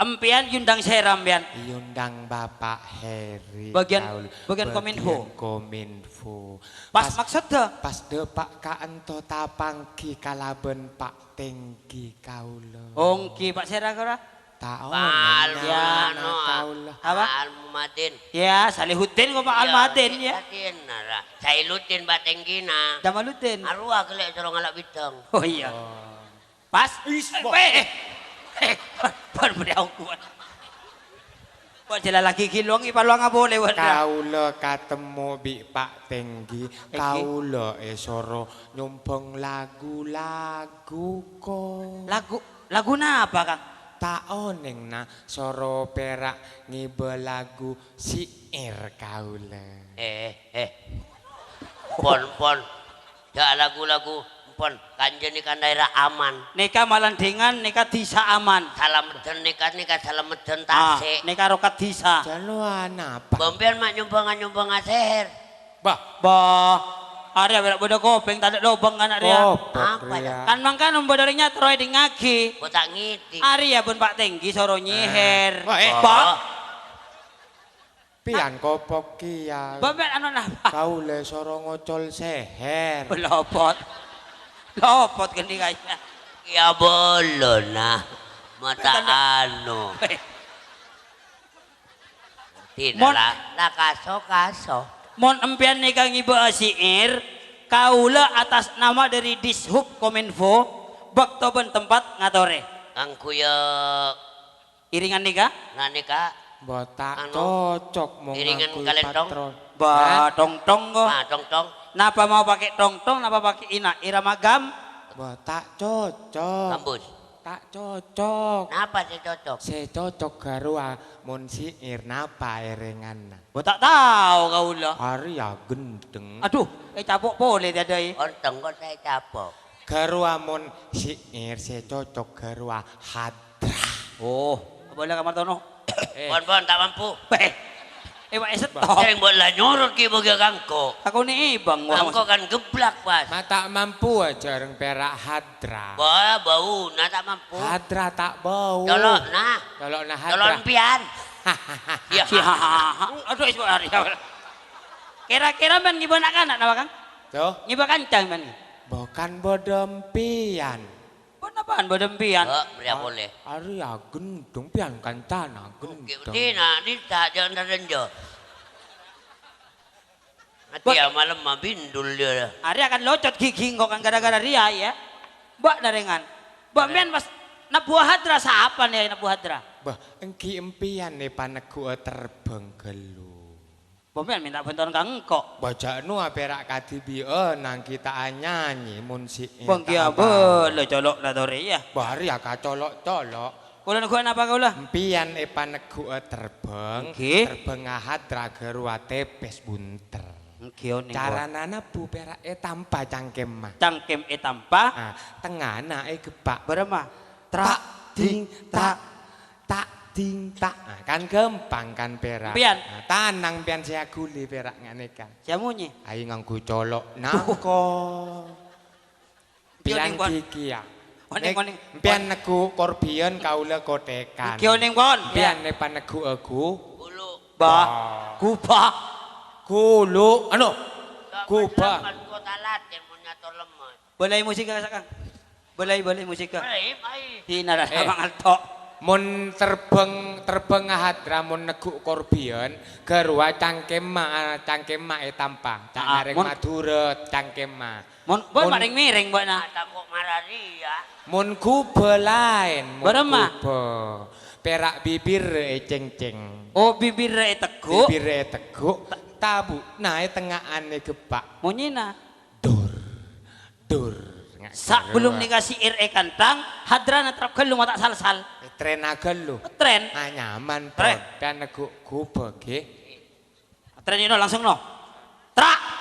Empèyan èondhâng sèra, empèyan? Èondhâng Bapak Heri, Bagian, kaulâ. Bagian Kominfo. Bagian Kominfo. Pas, pas maksoddhâ? Pas dâpa' ka'ento tapangghi kalabân Pak Tenggi kaulâ. Oh, èngghi, Pak sèra, ora? Ta' onèng, Al-, anu, kaulâ. Apa? Al-Mumadin. Ya, Salihuddin kok, Pak Al-Madin, ya. Salihuddin, nara. Sailuddin, Pak Tenggina. Jamaluddin. Arowa ghellâ' soro ngala' bidhâng. Oh, iya. Oh. Pas. Is, eh, wah. Eh, eh, eh, pon, pon, bâdâ aku, pon. Pon, jhâlâ lagi ghi' lowang, èpalowanga polè, pon. Kaulâ katemmo bi' Pak Tenggi, Tenggi. Kaulâ èsoro nyombhâng lagu-lagu, kok. Lagu, lagu napa, Kang? Ta' onèng, na, soro pèra' ngibâ lagu syi'ir kaulâ. Eh, eh. Pon, pon. Jhâ' lagu-lagu, pon, kanjeng nèka dhaèra aman. Nèka Malandhingan, nèka dhisa aman. Salameddhân nèka, nèka Salameddhân, ah, tasè'. Nèka rokat dhisa. Jhâ' lo anapa? Bâ' empèyan ma' nyombhânga-nyombhânga sèhèr. Bah. Bah. Arèya bâdâ, bâdâ kopèng, tadâ' lobâng ana' rèya. Kopèng apa, rèya. Kan mangkana bâdâ orèng nyatoro èdingngaghi. Kok ta' ngèding? Arèya bân Pak Tenggi soro nyèhèr. Eh. Bah. Bah. Pèyan kopok kèya. Bâ' empèyan anu napa? Kaulâ soro ngocol sèhèr. Lopot. Lopot ghândhi kaya. Ya bolona. Mata anu. Mon la, la kaso-kaso. Mon empèyan nèka ngibâ'â syi'ir, kaulâ atas nama dari Dishub Kominfo, bâkto bân tempat ngatorè. Kangguya Iringan nèka? Nah, nèka. Bâ, ta' anu, cocok mon iringan ngangguy kalèn tong. Patron. Hah? Bâ, tong-tong kok. Nah, tong-tong. Napa mau pakai tong-tong, napa pakai ina-, irama gam? Bâ, ta' cocok. Gambus. Ta' cocok. Napa sè cocok? Sè cocok ghâruwa mon syi'ir napa èrènganna? Bâ, ta' tao kaulâ. Arèya gendeng. Aduh, ècapo' polè tadâi. Ontong kok sè ècapo'. Ghâruwa mon syi'ir sè cocok ghâruwa hadra. Oh, abâlâ Ka' Martono. Eh. Pon, pon, ta' mampu. Eh, eh, Pak, èsetto. Sèng bâ' la nyorot ki bâgiyâ kangko. Takonè èbâng, wah. Kangko kan geblak, pas. Ma' ta' mampu ajâ rèng pèra' hadra. Bâ, bâuna ta' mampu. Hadra ta' bâu. Colo'na. Colo'na hadra. Colo'na empèyan. Iya. Aduh, es, Pak, ya. Kira-kira men ngibâ na'-kana' napa, Kang? Tuh. Ngibâ kancang men. Bukan bâdâ empèyan. Pon apaan bâdâ empèyan? Bâ, bâriyâ polè. Arèya gendeng, pèyan kancana gendeng. Oke, dina, dita, jangan terdenjo. Nanti ya malam mah bindul dia. Arèya kan locot ghighi engko' kan gara-gara rèya, ya. Bâ' narèngan. Bâ', empèyan pas nabbhuwâ hadra, sapa nè nabbhuwâ hadra? Bâ, èngghi empèyan nè paneggu'â terbhâng ghâllu. Bâ, empèyan mènta bhântowan ka engko'. Bâ, jhâ' nowa pèra' kadhibi'ân, nangghing ta' anyanyi, mon syi'ir ta' abâl. Bâ, ènggi abâl, colo'na torè, ya. Bâ, arèya kacolo'-colo'. Kaulâ neggu'â napa kaulâ? Empèyan èpaneggu'â terbhâng, èngghi. Terbhângnga hadra ghâruwa tèpès bhunter. Èngghi, onèng, Bos. Carana nabbhu pèra' ètampa cangkemma. Cangkem ètampa. Ah, tengngana ègebbhâk. Bârâmma? Tra', ding, tra', ta', ding, ta'. Ah, kan ghâmpang kan pèra'. Empèyan? Ah, tanang empèyan sè aghuli pèra' nganèka. Sè amonyè? Ayo nganggu colo' nangko. Èngghi, onèng, Pon. Èngghi, èngghi, ya. Onèng, onèng. Empèyan neggu' korbhiyân, kaulâ kothèkan. Èngghi, onèng, Pon. Empèyan nè paneggu'â gu-, Bulu. Bâ. Bâ. Ghubâ. Ghulu. Anu. Ghubâ. Bâlâi musik ka, Kang. Bâlâi, bâlâi musik ka. Bâlâi, bâlâi. Dina ra, eh, mangalto'. Mon terbhâng, terbhângnga hadra, mon neggu' korbhiyân, ghâruwa cangkemma, cangkemma ètampa. Ca'na rèng Madhurâ, cangkemma. Mon, mon, mon marèng-mèrèng, Mbok, na. Tako' mararèya. Mon ghubâ laèn, mon ghubâ. Bârâmma? Pèra' bibirrâ ècèngcèng. Oh, bibirrâ èteggu'? Bibirrâ èteggu', tabu'na è tengnga'an ègebbhâk. Monyèna? Dur, dur. Sabellunna nèka syi'ir èkantang, hadrana trap ghâllu ma' ta' sal-sal. Trèna ghâllu. Trèn. Ah, nyaman, Pon. Trèn. Pèyan neggu' ghubâ, ghi. Trèn, no, langsung, no. Tra',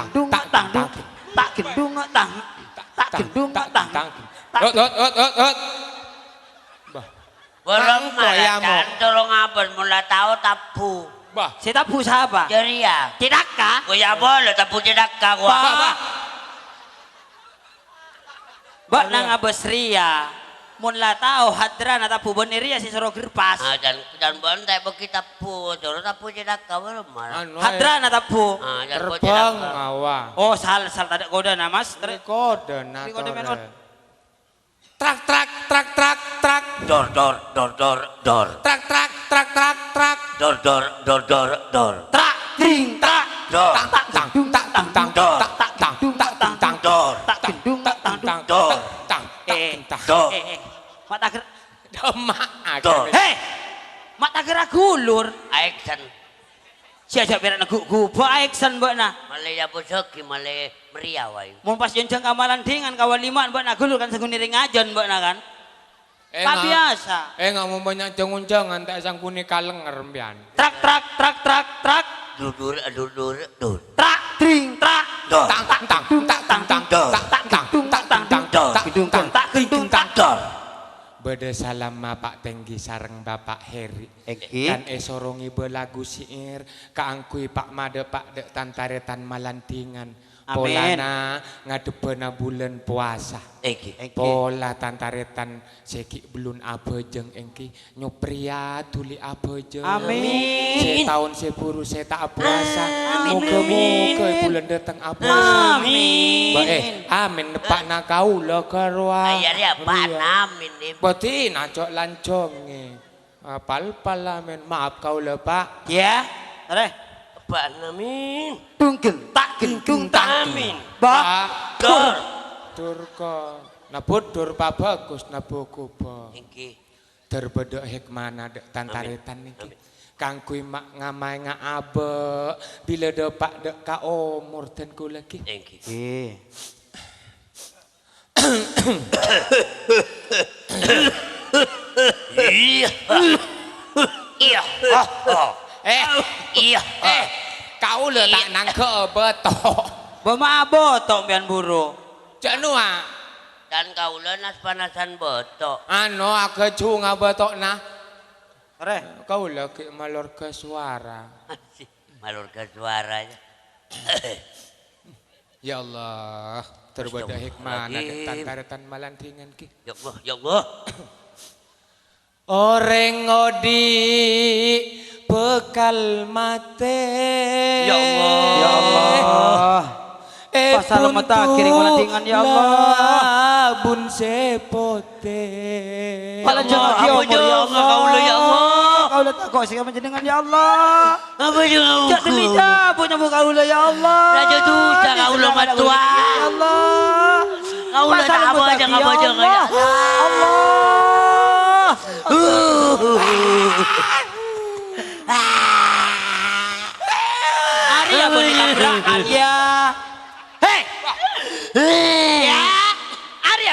gendhung, tang, tang, tang, tang gendhung, tang, tang gendhung, tang, tang. Hot, hot, hot, hot, hot. Bah. Bârâmma, Kang Koyamo. Can, toro' ngabâs, mon la tao tabbhu. Bah. Sè tabbhu sapa? Jârèya. Cè' Dâkka? Koyamo la tabbhu Cè' Dâkka, kowa. Bah, bah. Bâ'na ngabâs rèya. Mon la tao hadrana tabbhu bânnè rèya sè soro gerpas. Ah, can, can bâ'na ta' èbâghi tabbhu, toro' tabbhu Cè' Dâkka, bârâmma. Anu, eh. Hadrana tabbhu. Ah, can bâ' Cè' Dâkka. Terbang, awa. Oh, sal, sal, tadâ' kodâna, Mas. Ini kodâna, ini kodâ, men, tore. Trak, trak, trak, trak, trak. Dor, dor, dor, dor, dor. Trak, trak, trak, trak, trak. Dor, dor, dor, dor, dor. Trak, tring, trak. Dor. Tang, tang, tang, tang, tang, tang, dor. Tang, tang, tang, tang, tang, dor. Tang, tang, tang, tang, dor. Tang, tang, eh, tang, tang. Dor. Eh, eh. Ma' tager. Dor. Hei! Ma' tager aghulur. Action. Sè ajâ' pèra' neggu' ghubâ' action bâ'na. Malè yabâsaghi, malè mrèya wae. Mon pas jhânjhâng ka Malandhingan, ka Walima'an bâ'na ghulur kan sangghu nèrèng ajân bâ'na kan? Enga', Pabiyasa. Enga' mon bânnya' jhâng-onjhângan ta' sangghu kalènger empèyan. Trak, trak, trak, trak, trak. Dudur, dudur, dur. Trak, tring, trak. Dor. Tang, tang, tang, tang, tang, tang, dor. Tang, tang, tang, tang, tang, dor. Tang, tang, tang, tang, dor. Bâdâ salam Bapak Tenggi sareng Bapak Heri. Èngghi. Kan èsoro ngibâ lagu syair kaangghuy pa'-, madâ' pa'-, dâ' tan-tarètan Malandhingan. Amin. Polana ngadhebbhâna bulân powasa. Èngghi. Èngghi. Pola tan-tarètan sè ghi' bellun abhâjâng èngghi nyoprèya dhuli abhâjâng. Amin. Sè taon sè buru sè ta' abhâsa. Amin. Moghâ-moghâ è bulân dâteng abhâsa. Amin. Bâ, eh, amin. Neppa'na kaulâ ghârowa. Ayyâ, rèya, Pak, amin, nih. Bâdina jhâ' lanjhângè. Apal-pal amin. Maaf kaulâ, Pak. Iyâ. Arè. Pak, amin. Dungkel, tak gendung, tak. Amin. Bâ. Dur. Dur ka. Nabbhu dur pabhâghus, nabbhu ghubâ. Èngghi. Dur bâdâ hèkmana dâ' tan-tarètan nèkè. Amin. Kaangghuy ma-, ngamaènga abâ', bilâ dâpa' dâ' ka omor dân kaulâ ghi. Èngghi. Èngghi. Iyâ. Iyâ. Eh. Iyâ. Eh. Kaulâ ta' nangghâ bâto'. Bâ ma' abâto' empèyan buru. Jhâ' nowa. Dân kaulâ nas-panasan bâto'. Ano, aghâjhunga bâto'na. Rè. Kaulâ ghi' malorga suara. Malorga suara, ya. Ya Allah, terbâdâ hikmana Astagfirullahaladzim. Tan-tarètan Malandhingan ghi. Ya Allah, ya Allah. Orèng odi' bhâkal matè. Ya Allah. Ya Allah. Eh, pasalamedhâghi rèng Malandhingan, ya Allah. Labun sè potè. Palanjhângaghi omor, ya Allah. Kaulâ, ya Allah. Kaulâ tako' sè ka panjhennengngan, ya Allah. Apa jhâ' aku? Jhâ' dhuli cabut nyambu kaulâ, ya Allah. Raja dusa kaulâ, Mattowa. Ya Allah. Kaulâ ta' apa jhâ' apa jhâ' ya Allah. Arèya bânnè tabrakan, ya. Hei! Ya. Arèya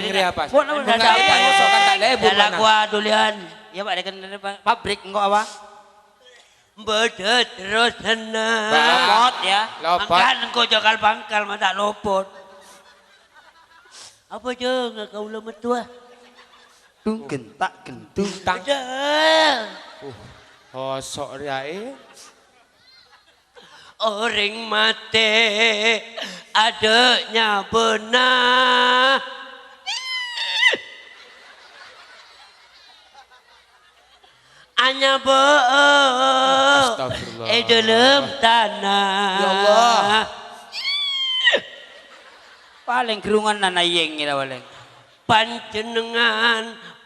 Ring rèya pas. Mon, mon, Bengkak ada apa? Ayo, sok kan tak lebu, Dalam mana? Gua dulian. Ya, Pak, dengan pabrik engko' apa? Bâdâ terros tenang. Lopot, ya. Lopot. Mangkana engko' jhâ' kal-bangkal, ma' ta' lopot. Apa jhâ' nga' kaulâ mattowa? Tunggen tak gendung. Tang. Ada. Uh, hosok rèya, eh. Orèng matè adâ' nyabâna. Anyabâ' Astagfirullah. È dâlem tana. Ya Allah. Palèng gerungan nana yeng ngèra palèng. Panjhennengngan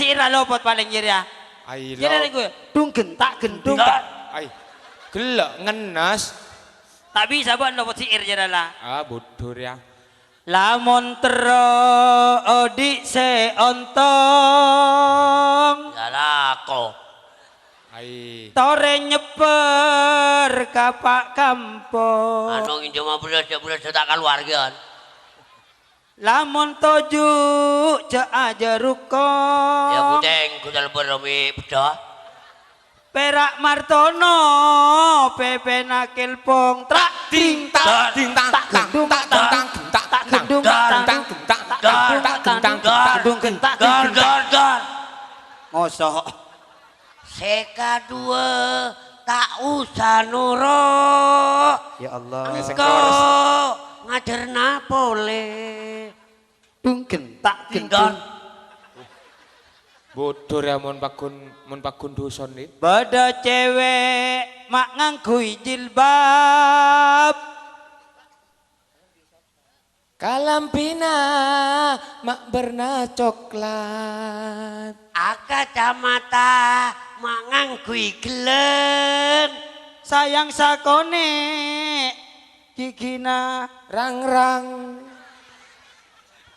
si'ir la lopot palèng jârèya. Ai, Jârèya lo- lèngghu, dung gentak gendung. Ai, ghellâ' ngennas. Ta' bisa bâ'na lopot si'ir jârèya la. Ah, budhur ya. Lamon terro odi' sè ontong. Ya lako. Ai. Torè nyèbbhâr ka pa' kampong. Anu, nginjhâma beras, ya beras ta' kaluar, kan? Lamon toju' jâ' ajâ rukong. Ya, buteng, gudal beremi, bedah. Pèra' martono, pèpèna kèlpong, trak, ding, tak, ding, tang, tang, gendung, tak, tang, tak, gendung, tak, tang, tak, gendung, tak, tang, gendung, tak, gendung, tak, gendung, tak, gendung, tak. Dor, dor, dor. Ngoso'. Sè kaduwâ, ta' osa noro'. Ya Allah. Engko' ngajhârna polè. Dung gentak gendung. Budhur ya, mon paggun, mon paggun dhuson, Dit. Bâdâ cèwèk ma' ngangghuy jilbab. Kalambhina ma' bârna coklat. Akacamata ma' ngangghuy ghellâng. Sayang sakonè' ghigina rang-rang.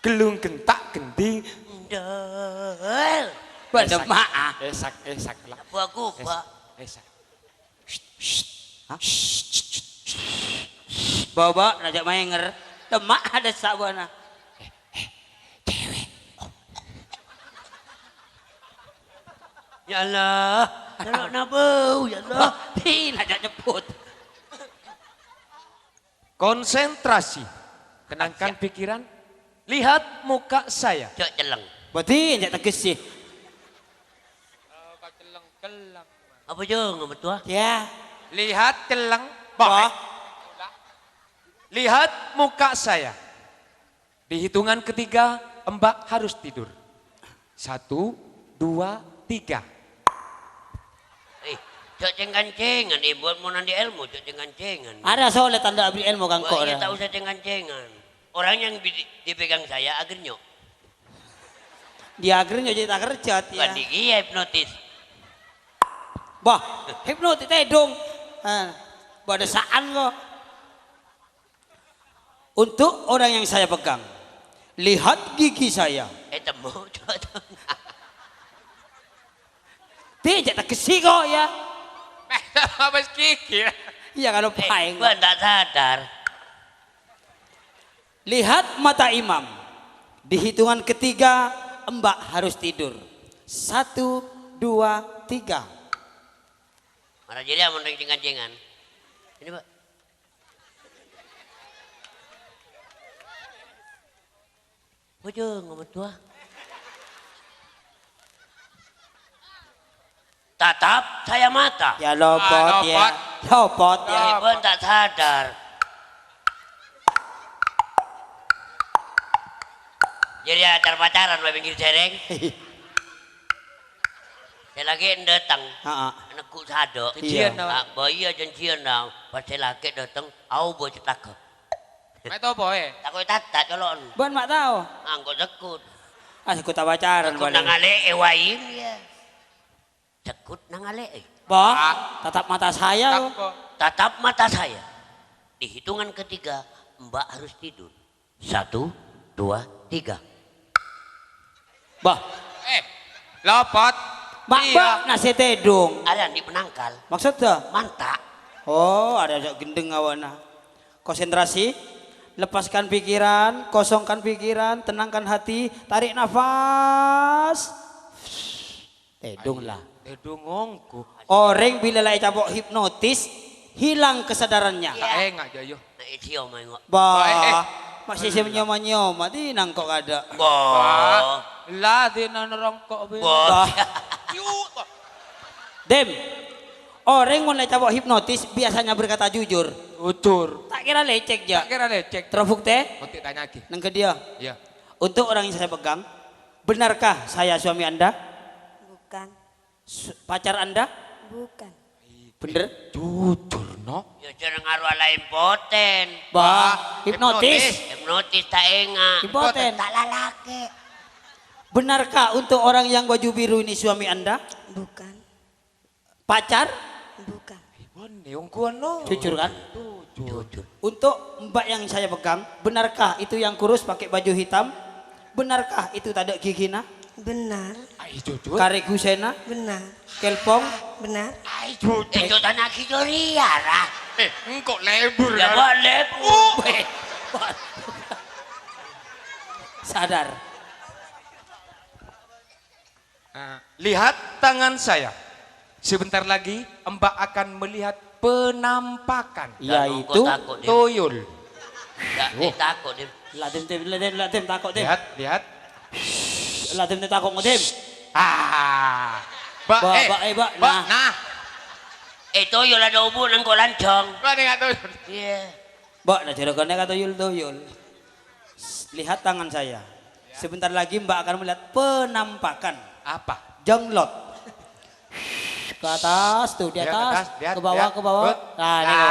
Ghellung gentak gending. Ndel. Bâdâ ma'a. Esak, esak la. Apa aku, Pak? Esak. Hah? Bâbâ, rajâ maènger. Demak ada sabana. Ya Allah, tolong nabau, ya Allah. Hi, rajâ nyebut. Konsentrasi. Tenangkan pikiran. Lihat muka saya. Cok celeng. Bâdhi, enjâ' teggessè. Apa jâ' ngomet, wah? Ya. Lihat celeng. Wah. Lihat muka saya. Di hitungan ketiga, Mbak harus tidur. Satu, dua, tiga. Eh, jâ' cèng-kancèngan, eh, buat mon andi' èlmo, jâ' cèng-kancèngan. Arèya solè tandhâ aberri' èlmo ka engko', Wah, iya, rèya. Ta' osa cèng-kancèngan. Orang yang bi-, dipegang saya agernyok. Dia agernyok jâ' ta' kerja, dia. Bukan di iya hipnotis. Bah, hipnotis tèdung. Ah, bâdâ sa'an kok. Untuk orang yang saya pegang, lihat gigi saya. Eh, temu, cok. Ti, jâ' teggessè kok, ya. Apa gigi? Iya, kalau Eh, paèng. Gua ndak sadar. Lihat mata imam. Di hitungan ketiga, Mbak harus tidur. Satu, dua, tiga. Mara jârèya mon rèng cèng-kancèngan. Ini, Pak. Bojong, ngomet dua. Tatap saya mata. Ya, lopot, Ah, ya. Lopot. Lopot, ya. Ini pun tak sadar. Jadi acar-pacaran, Pak, pinggir jereng. Lakè' dâteng. Heeh. Neggu' sadhâ'. Janjian, Iya. Pak. Ah, bâ iyâ janjian, nah. Pas sè lakè' dâteng, aobâ cètaghâ. Mè' topoè. Tako' tata colo'en. Bân ma' tao. Angko' sekut. Ah, sekut apa pacaran, Sekut Bân? Nang alè'è wae, iyâ. Sekut nang alè'è. Bah, Ah. tatap mata saya. Tatap kok. Tatap mata saya. Di hitungan ketiga, Mbak harus tidur. Satu, dua, tiga. Bah. Eh, lopot. Mak, Iya. Mbak, nasè tèdung. Arè andi' penangkal. Maksudnya? Manta'. Oh, arè ajâ' gendeng awana. Konsentrasi. Lepaskan pikiran, kosongkan pikiran, tenangkan hati, tarik nafas. Tèdung la. Tèdung ongghu. Orèng bilâ la ècapo' hipnotis, hilang kesadarannya. Iya. Ta' enga' jâ, yo. Nah, isi omah engo'. Bah, Bah, eh, eh. Masih sè nyoma-nyoma, di nangko' kada'. Bah. Bah. La, di nang rongko', Bi. Bah. Bah. Yu, bah. Dem, orèng mon la ècapo' hipnotis biasanya berkata jujur. Jujur. Ta' kèra lècèk, jâ. Ta' kèra lècèk. Terro bhuktè? Bhuktè tanya'aghi. Neng ka dia. Iya. Untuk orang yang saya pegang, benarkah saya suami Anda? Bukan. Su-, pacar Anda? Bukan. Bener? Jujur, no? Ya, jârâng arwah la impoten. Bah, hipnotis. Hipnotis. Hipnotis ta' enga'. Impoten. Ta' lalakè'. Benarkah untuk orang yang baju biru ini suami Anda? Bukan. Pacar? Bukan. Ibu ni ongguan, no. Jujur, kan? Jujur. Jujur. Untuk Mbak yang saya pegang, benarkah itu yang kurus pakai baju hitam? Benarkah itu tadâ' gigina? Benar. Ai, jujur. Karè ghusèna? Benar. Kèlpong? Benar. Ai, jujur. Eh, jâ' tanya'aghi jârèya, ra. Eh, engko' lebur, Ya, ra. Bang, lebur. Oh. Weh. Sadar. Ah, lihat tangan saya. Sebentar lagi, Mbak akan melihat penampakan. Yaitu? Jangan kau takut, Dim. Tuyul. Ndak, Oh. eh, takut, Dim. La, Dim, Dim, la, Dim, la, Dim, takut, Dim. Lihat, lihat. La, Dim, Dim, takut, Dim. Ah. Mbak, Mbak, eh, Mbak, eh, Mbak, Mbak, nah. Nah. Eh, tuyul ada ubu nang kok lancong. Mbak, ning tuyul. Iya. Mbak, nah, jorokannya kata tuyul-tuyul. Lihat tangan saya. Sebentar lagi Mbak akan melihat penampakan. Apa? Jenglot. Ke atas tuh, di Lihat atas, atas, lihat, ke bawah, lihat. Ke bawah. Good. Nah, ini Nah.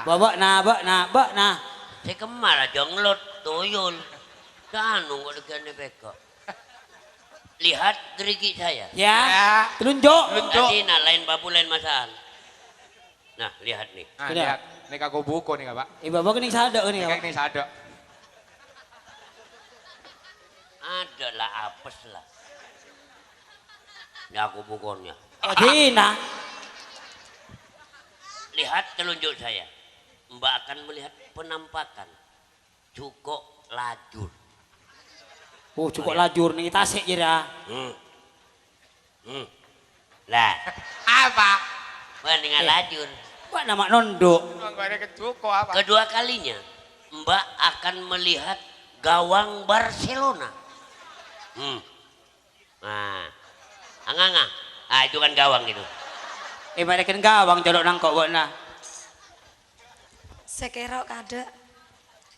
Bawah. Bawa, nah, Mbak, nah, Mbak, nah. Sè kemma la jenglot, tuyul. Sanu kok legane peko. Lihat gerigi saya. Ya. Ya. Telunjuk. Telunjuk. Tadi nah lain babu lain masaan. Nah, lihat nih. Nah, Lihat. lihat. Ini aku buku nih, Pak. Ibu-ibu ning sadhâ' nih, Ini Pak. Ning sadhâ'. Ada lah apes lah. Ini aku bukunya. Adina. Lihat telunjuk saya. Mbak akan melihat penampakan. Jhuko' lajur. Oh, jhuko' Iya. lajur ning tasik jârèya. Hmm. Hmm. Lah. Apa? Mendingan Eh. lajur. Wah, nama nonduk. Wong bare ke jhuko' apa? Kedua kalinya, Mbak akan melihat gawang Barcelona. Hmm. Nah. Anganga. Ah, itu kan gawang itu. Eh, mereka gawang, colok nangkok, Mbak, nah. Sekero kada'.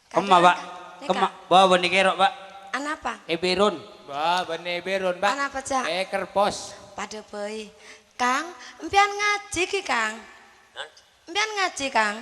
Kemma, Pak? Nika. Kemma, bawa bani kero, Pak. Anapa? Eberon. Wah, bani Eberon, Pak. Anapa, Cak? Eh, kerpos. Pada bhâi. Kang, empiyan ngaji ki, Kang? Hah? Empiyan ngaji, Kang?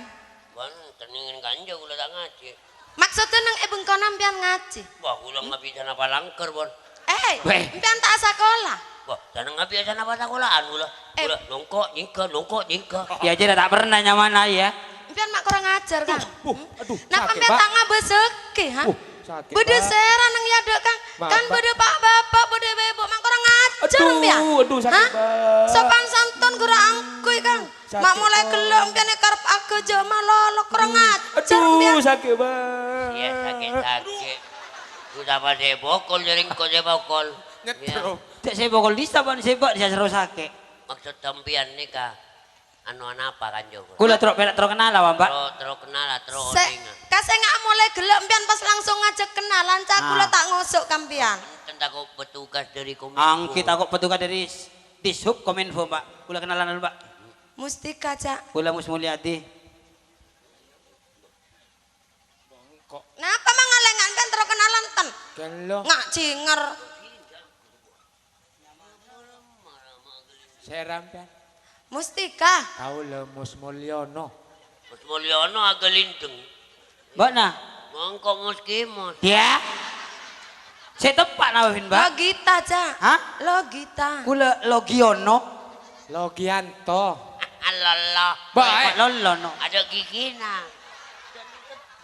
Wah, keningen kanja kula tak ngaji. Maksudnya nang e bengkona empiyan ngaji? Wah, kula ngabisana palangker, Bon. Eh, Weh. Empiyan tak asakola? Wah, seneng ngabisana pasakolaan kula. Eh. Kula nongko' nyingka, nongko' nyingka. Ya, jadi tak pernah nyaman aja. Empiyan mak kurang ajar, Kang. Buh, aduh, Napa sakit, empiyan Pak. Tak ngabasake, ha? Buh, sakit, Beda Pak. Sera nang yadek, Kang. Maaf, Kan Pak. Beda pak bapak, beda ibu, mak kurang ajar Aduh, empiyan. Aduh, sakit, Hah? Pak. Sopan santun guru angkui, Kang. Sakit, Mak mulai Pak. Gelok empiyan karep aga jama lolo kurang ajar empiyan. Aduh, sakit, Pak. Iya, sakit, sakit. Udah pada bokol, jadi engko' saya bokol. Nyetrum. Cek saya bokol di saban saya bak dia seru sakit. Maksud sampeyan nika anu anapa kanjeng? Kula terus pelak terus kenal lah, Pak. Terus, terus kenal lah, terus Se-, oningan. Ka sengak mulai gelek empiyan pas langsung ngajak kenalan, cak kula Ah. Tak ngosok ka empiyan. Enten tako' petugas dari Kominfo. Angki tako' petugas dari s-, Dishub Kominfo, Pak. Kula kenalan dulu, Pak. Mustika, cak. Kula Mus Mulyadi. Kok Napa mangalengan kan terus kenalan ten? Gello. Ngak cinger. Cè' ra sampèyan? Mustika. Kaulâ Mus Mulyono. Mus Mulyono aghâlindheng. Bâ'na? Mongko Mus Kimus. Yâ. Sè teppa' napa, Bin, Bâ'? Logita, Ca'. Hah? Logita. Kulâ Logiono. Logianto. Lolo. Bâ', eh. Lolo, no. Adâ' ghigina.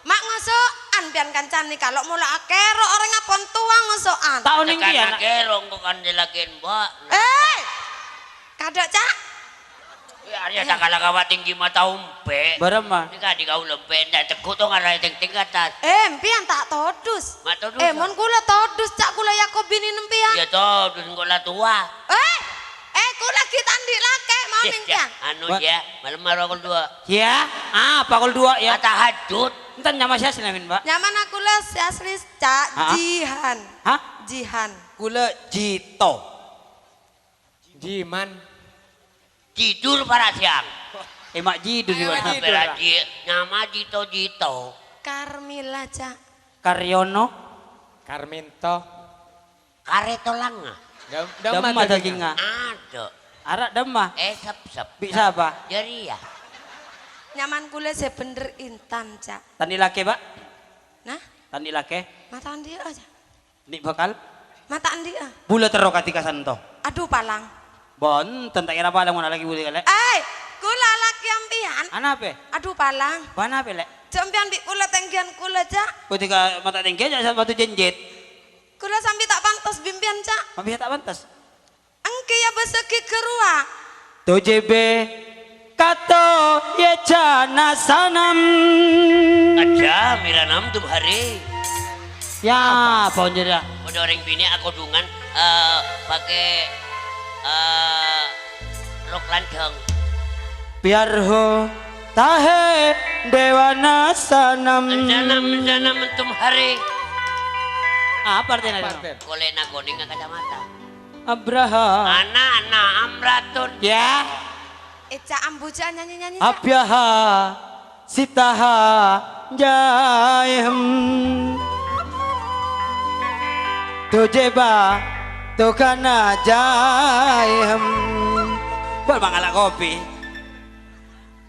Ma' ngoso'an pèyan kancana kalo' mola akèro' orèng apon towa ngoso'an. Ta' onèng Tekan kèya, na'. Akèro' engko' kan dilakèn, Mbok. Eh! Kadâ', Ca'. Yâ, arèya ta' kala kawa tinggi mata ompè'. Bârâmma? Nèka dhi kaulâ ompè', ndak teggu' to ngaraè teng-teng ka attas. Eh, empèyan ta' todus. Ma' todus, Eh, mon kulâ todus, Ca', kulâ èakobinè empèyan. Yâ todus, engko' la towa. Eh, eh, kulâ ghi' ta' andi' lakè, mau Yâ, neng yâ. Anu, Wa- yâ, malem maro kol dua. Yâ, apa kol dua, yâ? Tahajud. Enten nyama sè asli, Min, Pak? Nyamana kulâ sè asli, Ca', Hah? Jihan. Hah? Jihan. Kulâ Jito. Jiman. Jidur para siang. Eh, Mak Jidur Ayo, juga. Mak Jidur, Pak. Bela ji-, nyama Jito-Jito. Karmila, Ca'. Karyono. Karminto. Karetolang. Dam-, Damma damma dagingnga. Dagingnga. Adâ'. Ara' damma. Eh, sep-sep. Bi' sapa? Jaria. Nyaman kulâ sè bhendher Intan, Ca'. Ta' andi' lakè, Pak? Nah? Ta' andi' lakè? Mata andi' aja. Andi' bhâkal? Mata andi', ah. Bulâ terro kadhi ka santo. Adhu, palang. Bhunten, ta' kèra palang mon alakè bulâ kalè. Eh, kulâ alakè empèyan. Anapè? Adhu, palang. Bâ'na pè, Lè'? Jhâ' empèyan bi' kulâ tèngghiyan kulâ, Ca'. Kadhi ka mata tèngghiyan, jhâ' sapatu jènjit. Kulâ sambi ta' pantes bi' empèyan, Ca'. Ma' bisa ta' pantes? Èngghi, yâ, bâsa ghi' ghâruwa. Tojebe kato ye jana sanam. Aja miranam tum hari. Ya, apa onjera? Padha orèng binè' akodhungan, eh, pake, eh, rok landheng. Biar ho tahe dewana sanam. Sanam, sanam tum hari. Apa artinya? Apa artinya? Kolena koning ka kacamata. Abraha. Ana, ana, amratun. Ya. Eca ambu, Ca', nyanyi-nyanyi, Ca'. Abyaha sitaha jaehem. Tojeba togana jaehem. Bal mangala kopi.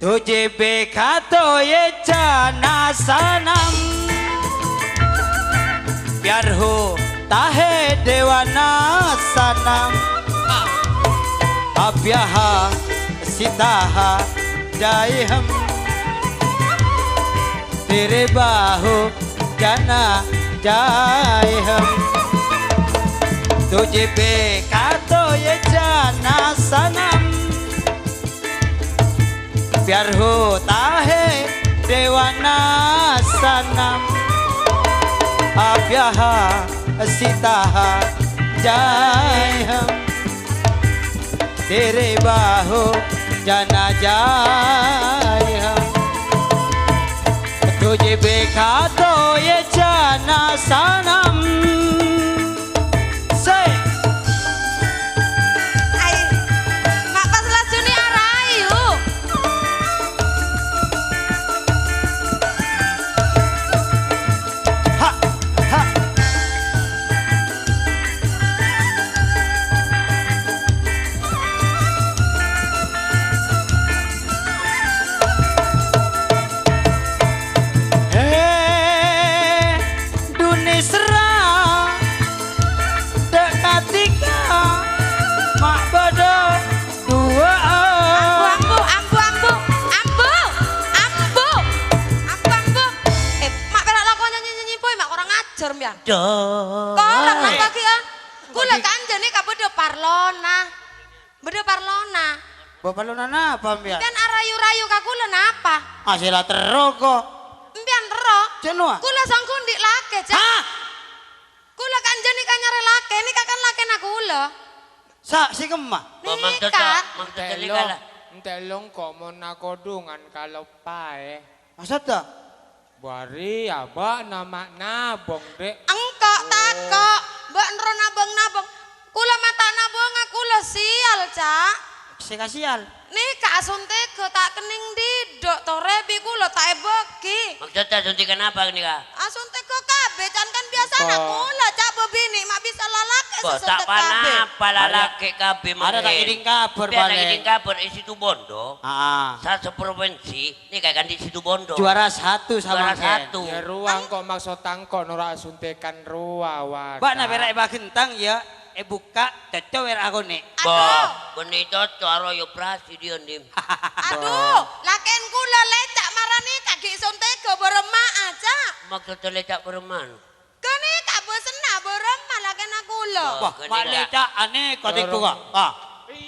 Tojebe kato ye jana sanam. Biarhu tahe dewana sanam. Abyaha sitaha jaehem. Tere bahu jana jaehem. Tojebe kato ye jana sanam. Biarhu tahe dewana sanam. Abyaha sitaha jaehem. Tere bahu jana jaehem. Tojebe kato ye jana sanam. Sè. Ai, ma' pas lajune arayu. Ha, ha. He, Duni serra, dek katika, ma' bada dua. Ambu, ambu, ambu, ambu, ambu, ambu, ambu, ambu. Eh, ma' pera' lako nyanyi-nyanyi, boy, ma' kurang ajar, mbiyan. Duh. Korang napa ki, ah? Kula kanjane ka bada parlona. Bada parlona. Bâ' parlona napa, mbiyan? Sampeyan arayu-rayu ka kula napa? Ah, sela terro, ko. Sampeyan terro? Cenoa? Kula sanggup ndi' lake, Cak. Hah? Kula kanjeng nika nyare lake, nika kan lakena kula. Sa-, si kemma? Bâ', maksudnya, Nika. Maksudnya nika lah. Entelong, entelong kok mon nakodungan kaloppae. Maksudnya? Bâri' abâ'na ma' nabong, Dek. Engko' tako', bâ' nro nabong-nabong. Kula ma' ta' nabonga, kula sial, Cak. Sè kasial. Nèka asontega ta' kennèng dhidhâk, torè bi' kula ta' èbâgi. Maksudnya asontega napa nèka? Asontega kab-, Becan kan biasana Kok? Kaulâ, Cak, bâbinè' ma' bisa lalakè Bâh, ta' sasontek kabeh. Panapa lalakè kabeh Ada tak mangkèn. Ngèdhing kabhâr Biar palèng. Ngèdhing kabhâr è Situbondo. Aa. Saseprovinsi, nèka kan è Situbondo. Juara satu Juara samangkèn. Satu. Ya, rowa engko' maksod tangko' noro' asuntikan rowa, wadah. Bâ'na pèra' èbâghentang, ya, èbukka', cocco pèra' akonè'. Aduh. Bâh, bânnè cocco aroyo prasi dhiyâ, Dim. Aduh, lakèn kaulâ lèca' marani kaghi' sontega bârâmma'a, Cak. Maksodda lèca' bârâmma'a? Ghânèka bâsenna bârâmma lakèna kaulâ. Wah, Ghânèka. Ma' lèca'anè kotèko, Kak. Ah.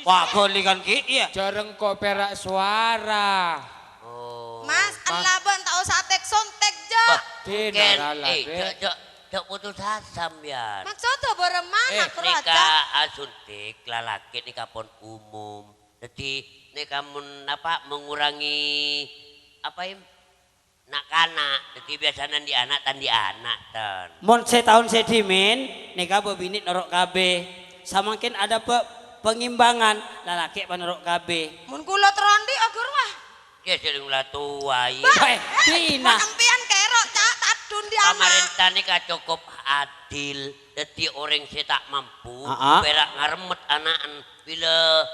Wah, ghâli kan ghi', iyâ. Jhâreng ko' pèra' sowara. Oh. Mas, Mas. Ella bân ta' osa tek-sontek, jâ'. Bah, Dina mungkin, rala, eh, Dek. Jâ', jâ', jâ' putus asa, sampèyan. Maksodda bârâmma, Eh, nak nèka rowa, Cak? Asuntik lalakè nèka pon umum. Dhâddhi, nèka mon, apa, mengurangi, apa, Im? Na'-kana', dhâddhi biyasana andi' ana', ta' andi' ana', ten. Mon sè taon sè dhimèn, nèka bâbinè' noro' kabeh. Samangkèn ada pe-, pengimbangan, lalakè' panoro' kabeh. Mon kaulâ terro andi', aghâr, wah. Iyâ, sè la towa, iyâ. Bah, Eh, eh, Dina. Mon sampèyan kèro, Cak, tadhun di ana'. Pamarènta nèka cokop adil. Dhâddhi orèng sè ta' mampu, Aa. pèra' ngaremmet ana'en. Bilâ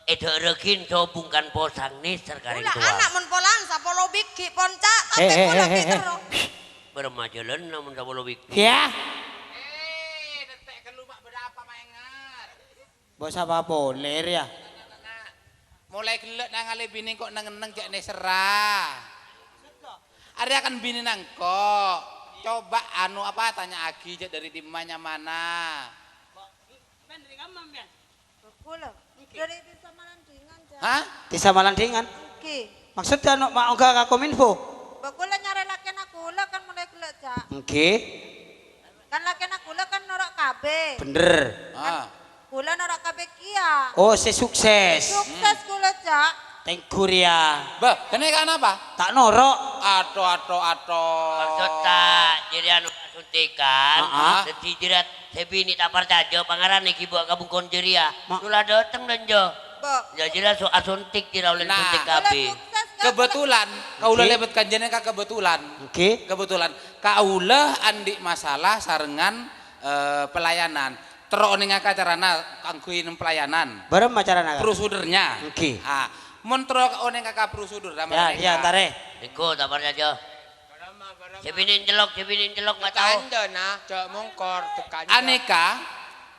èdhâ'ârraghin sobung kan posang nèser ka rèng Kaulâ towa. Ana' mon polan sapolo bighi' pon, Cak, tapè Eh, eh, kaulâ eh, eh, eh. terro. Bârâmma jhâlânna mon sapolo bighi'? Yâ. Eh, dette' ghâllu ma' bâdâ apa maèngar? Bos apa polè rèya? Molaè ghellâ' nangalè binè ko' neng-enneng jâ' nèserra. Arèya kan binèna engko'. Coba anu apa, tanya'aghi jâ' dâri dimma nyamana. Kaulâ. Dâri Dhisa Malandhingan, Cak. Hah? Dhisa Malandhingan? Ngghi. Maksodda, no, ma' ongghâ ka Kominfo? Bâ, kaulâ nyarè lakèna kaulâ kan molaè ghellâ', Cak. Ngghi. Kan lakèna kaulâ kan noro' kabeh. Bener. Kan Ah. kaulâ noro' kabeh kèya. Oh, sè sukses. Sukses kaulâ, Cak. Thank you, Ria. Bâ, ghânèka napa? Ta' noro'. Ato, ato, ato. Maksodda, jârèya anu, suntikan. Ah, ah. Dhâddhi jârèya sè binè' ta' parcajâ, pangaranè ghi' bâ' ka bungkona jârèya. Ma- Kaulâ dâteng, Danjo. Bâ. Yâ, jârèya so-, asuntik jârèya ollè Nah. suntik Kaulâ kabeh. sukses, Cak. Kebetulan, kaulâ Ngghi. lèbât kanjâna ka kebetulan. Ngghi. Kebetulan. Kaulâ andi' masalah sarengngan, eh, pelayanan. Terro onènga ka carana kaangghuy nem pelayanan. Bârâmma carana, Kak? Prosedurnya. Ngghi. Ah, mon terro onènga ka prosedur, Ya, ya, entarè. Engko' ta' parcajâ. Sè binè' ncelok, sè binè' ncelok, ma' tao. Tekan jâ', nah, jâ' mongkor, tekan jâ'. Anèka,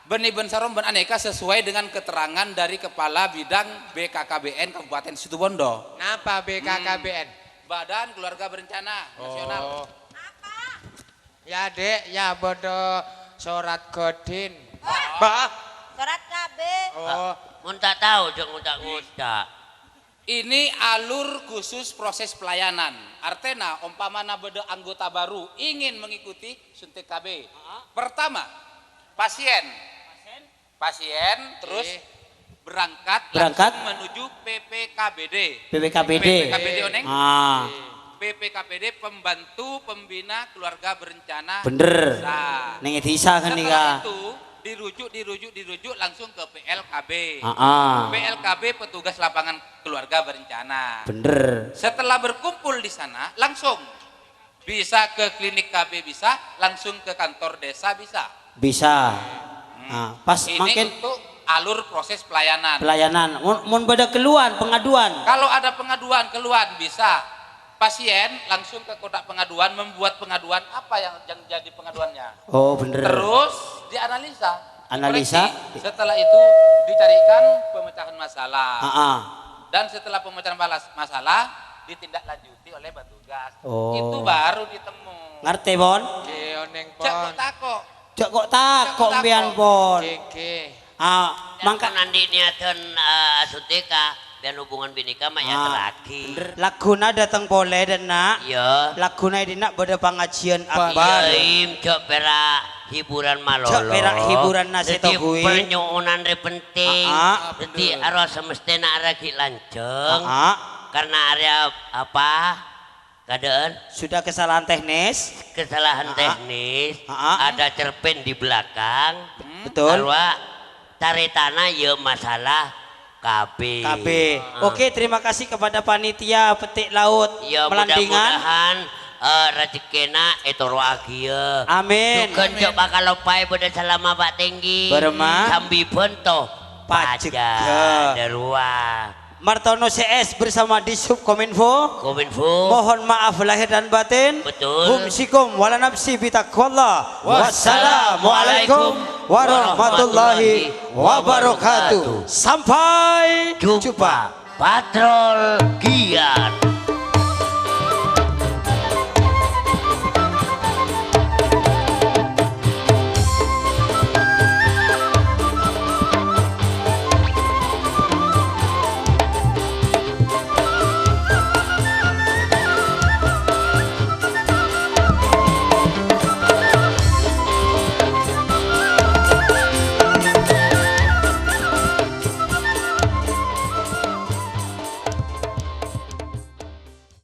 bânnè bân sarombân anèka sesuai dengan keterangan dari Kepala Bidang B K K B N Kabupaten Situbondo. Napa B K K B N? Hmm. Badan Keluarga Berencana Nasional. Oh. Apa? Ya, Dek, ya, bâdâ sorat godin. Bah. Sorat K B. Oh. Mon ta' tao, jhâ' ngoca'-ngoca'. Ini alur khusus proses pelayanan. Artèna, ompamana bâdâ anggota baru ingin mengikuti suntik K B. Heeh. Pertama, pasien. Pasien. Pasien, terus Oke. berangkat Berangkat. langsung menuju P P K B D. P P K B D. P P K B D, onèng? Ah. P P K B D, Pembantu Pembina Keluarga Berencana Bener. Desa. Neng dhisa kan Setelah nika. itu, dirujuk, dirujuk, dirujuk langsung ke P L K B. Ah, ah. P L K B, Petugas Lapangan Keluarga Berencana. Bener. Setelah berkumpul di sana, langsung bisa ke klinik K B bisa, langsung ke kantor desa bisa. Bisa. Hmm. Nah, pas Ini mangkèn untuk alur proses pelayanan. Pelayanan. Mon, mon bâdâ keluhan, pengaduan. Kalau ada pengaduan, keluhan bisa. Pasien langsung ke kotak pengaduan, membuat pengaduan apa yang, yang jadi pengaduannya. Oh, bener. Terus dianalisa, Analisa. dikoreksi. Setelah itu dicarikan pemecahan masalah. Ah, ah. Dan setelah pemecahan malas-, masalah, ditindaklanjuti oleh petugas. Oh. Itu baru ditemu. Ngartè, Pon? Ngghi, onèng, Pon. Jhâ' kok tako'. Jhâ' kok tako', Jhâ' kok tako'. mbiyan, Pon. Ngghi, ngghi. Ah, mangka Mon andi' niatan, eh, asuntika, biyan hubungan binè ka ma' Ah, èaterraghi. bener. Lagghuna dâteng polè, dâ' enna'. Iyâ. Lagghuna è dinna' bâdâ pangajiyân Pak. akbar. Iyâ, Im, jhâ' pèra' hiburan malolo. Jhâ' pèra' hiburanna sè Dhâddhi, toguy. parnyo'onan rè penting. Ah, ah. Dhâddhi, Bener. arèya semestèna arèya ghi' lanjhâng. Ah, ah. Karna arèya apa? Kaadaan? Sudah kesalahan teknis. Kesalahan Ah, ah. teknis. Ah, ah. Ada cerpen di belakang. Hmm. Betul. Arwah tarètana ya masalah K B. K B. Ah. Oke, terima kasih kepada panitia Petik Laut Ya, Melandingan. mudah-mudahan Eh, rejhekkèna ètoro'aghiyâ. Amin. Jhughân jhâ' bhâkal loppaè bâdâ salama pa'tèngghi. Bârâmma. Sambi bhânto pajhegghâ. Pajhegghâ. Dâruwa. Martono C S bersama Dishub Kominfo. Kominfo. Mohon maaf lahir dan batin. Betul. Humsikum wala nafsi bitaqwallah. Wassalamualaikum warahmatullahi wabarakatuh. Sampai jumpa. Patrol Giat.